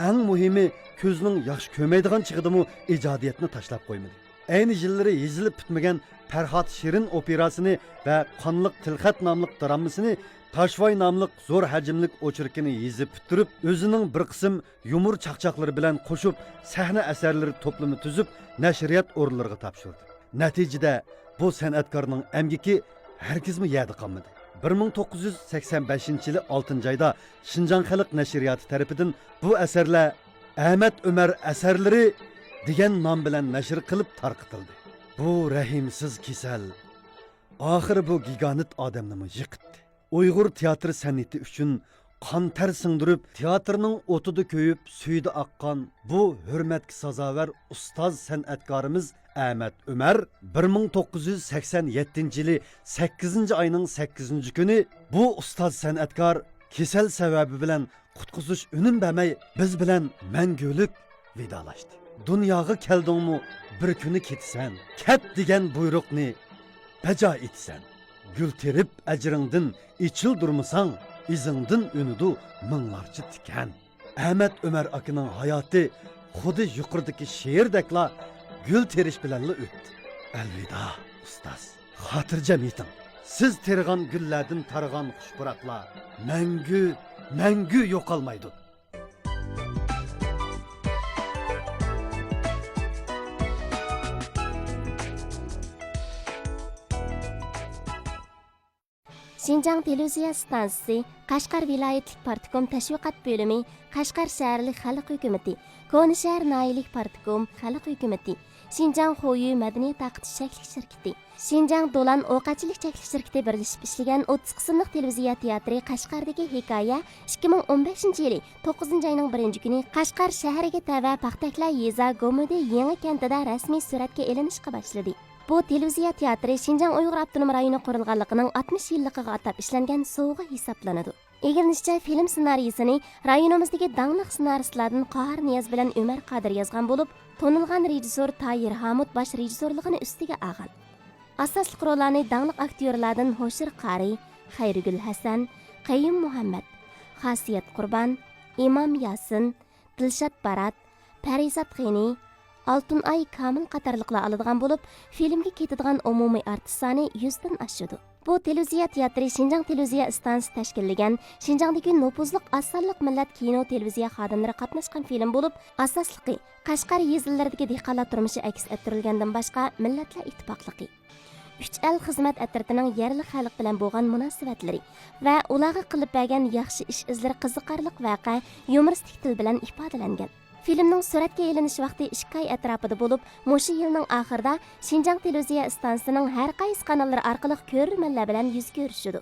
ئەڭ مۇھىمى، كۆزنىڭ ياخشى كۆرمەيدىغان چېغىدىمۇ ئىجادىيەتنى تاشلاپ قويمىدى. ئەينى يىللىرى يېزىلىپ پۈتمىگەن پەرھات شېرىن ئوپېراسىنى ۋە قانلىق تىلخەت ناملىق دراممىسىنى، تاشۋاي ناملىق زور ھەجىملىك ئوچېركىنى يېزىپ پۈتتۈرۈپ، ئۆزىنىڭ بىر قىسىم يۇمۇر چاقچاقلىرى بىلەن قوشۇپ، سەھنە ئەسەرلىرى توپلىمى تۈزۈپ، نەشرىيات ئورۇنلىرىغا تاپشۇردى. نەتىجىدە، بۇ سەنئەتكارنىڭ ئەمگىكى ھەرگىزمۇ يەردە قالمىدى. بىر مىڭ توققۇز يۈز سەكسەن بەشىنچى يىلى ئالتىنچى ئايدا شىنجاڭ خەلق نەشرىياتى تەرىپىدىن بۇ ئەسەرلەر ئەمەت ئۆمەر ئەسەرلىرى دېگەن نام بىلەن نەشر قىلىپ تارقىتىلدى. بۇ رەھىمسىز كېسەل ئاخىرى بۇ گىگانت ئادەمنىمۇ يىقىتتى. ئۇيغۇر تىياتىر سەنئىتى ئۈچۈن قان تەر سىڭدۈرۈپ، تىياتىرنىڭ ئوتىدا كۆيۈپ، سۈيىدە ئاققان بۇ ھۆرمەتكە سازاۋەر ئۇستاز سەنئەتكارىمىز ئەمەت ئۆمەر بىر مىڭ توققۇز يۈز سەكسەن يەتتىنچى يىلى سەككىزىنچى ئاينىڭ سەككىزىنچى كۈنى بۇ ئۇستاز سەنئەتكار كېسەل سەۋەبى بىلەن قۇتقۇزۇش ئۈنۈم بەرمەي، بىز بىلەن مەڭگۈلۈك ۋىدالاشتى. دۇنياغا كەلدىڭمۇ، بىر كۈنى كېتىسەن. كەت دېگەن بۇيرۇقنى بەجا ئېتىسەن. گۈل تېرىپ ئەجرىڭدىن ئېچىلدۇرمىساڭ، ئىزىڭدىن ئۈنىدۇ مىڭلارچە تىكەن. ئەمەت ئۆمەر ئاكىنىڭ ھاياتى خۇددى يۇقىرىدىكى شېئىردەكلا گۈل تېرىش بىلەنلا ئۆتتى. ئەلۋىدا، ئۇستاز. خاتىرجەم يېتىڭ. سىز تېرىغان گۈللەردىن تارىغان خۇش پۇراقلار مەڭگۈ، مەڭگۈ يوقالمايدۇ. شىنجاڭ تېلېۋىزىيە ئىستانسىسى، قەشقەر ۋىلايەتلىك پارتكوم تەشۋىقات بۆلۈمى، قەشقەر شەھەرلىك خەلق ھۆكۈمىتى، كونا شەھەر ناھىيەلىك پارتكوم خەلق ھۆكۈمىتى، شىنجاڭ خويۈ مەدەنىيەت تارقىتىش چەكلىك شىركىتى، شىنجاڭ دولان ئوقەتچىلىك چەكلىك شىركىتى بىرلىشىپ ئىشلىگەن ئوتتۇز قىسىملىق تېلېۋىزىيە تىياتىرى قەشقەردىكى ھېكايە ئىككى مىڭ ئون بەشىنچى يىلى توققۇزىنچى ئاينىڭ بىرىنچى كۈنى قەشقەر شەھىرىگە تەۋە پاختەكلە يېزا گومۇدى يېڭى كەنتىدە رەسمىي سۈرەتكە ئېلىنىشقا باشلىدى. بۇ تېلېۋىزىيە تىياتىرى شىنجاڭ ئۇيغۇر ئاپتونوم رايونى قۇرۇلغانلىقىنىڭ ئاتمىش يىللىقىغا ئاتاپ ئىشلەنگەن سوۋغا ھېسابلىنىدۇ. ئىگىلىنىشىچە، فىلىم سېنارىيىسىنى رايونىمىزدىكى داڭلىق سېنارىستلاردىن قاھار نىياز بىلەن ئۆمەر قادىر يازغان بولۇپ، تونۇلغان رېژىسسور تاھىر ھامۇت باش رېژىسسورلۇقىنى ئۈستىگە ئالغان. ئاساسلىق روللارنى داڭلىق ئاكتيورلاردىن ھوشۇر قارى، خەيرىگۈل ھەسەن، قېيۇم مۇھەممەت، خاسىيەت قۇربان، ئىمام ياسىن، دىلشات بارات، پەرىزات غېنى، ئالتۇنئاي كامىل قاتارلىقلار ئالىدىغان بولۇپ، فىلىمگە كېتىدىغان ئومۇمىي ئارتىس سانى يۈزدىن ئاشىدۇ. بۇ تېلېۋىزىيە تىياتىرى شىنجاڭ تېلېۋىزىيە ئىستانسىسى تەشكىللىگەن شىنجاڭدىكى نوپۇزلۇق ئاز سانلىق مىللەت كىنو تېلېۋىزىيە خادىملىرى قاتناشقان فىلىم بولۇپ، ئاساسلىقى قەشقەر يېزىلىرىدىكى دېھقانلار تۇرمۇشى ئەكس ئەتتۈرۈلگەندىن باشقا، مىللەتلەر ئىتتىپاقلىقى، ئۈچ ئەل خىزمەت ئەترىتىنىڭ يەرلىك خەلق بىلەن بولغان مۇناسىۋەتلىرى ۋە ئۇلارغا قىلىپ بەرگەن ياخشى ئىش ئىزلىرى قىزىقارلىق ۋەقە يۇمۇرىستىك تىل بىلەن ئىپادىلەنگەن. فىلىمنىڭ سۈرەتكە ئېلىنىش ۋاقتى ئىككى ئاي ئەتراپىدا بولۇپ، مۇشۇ يىلنىڭ ئاخىرىدا شىنجاڭ تېلېۋىزىيە ئىستانسىسىنىڭ ھەر قايسى قاناللىرى ئارقىلىق كۆرۈرمەنلەر بىلەن يۈز كۆرۈشىدۇ.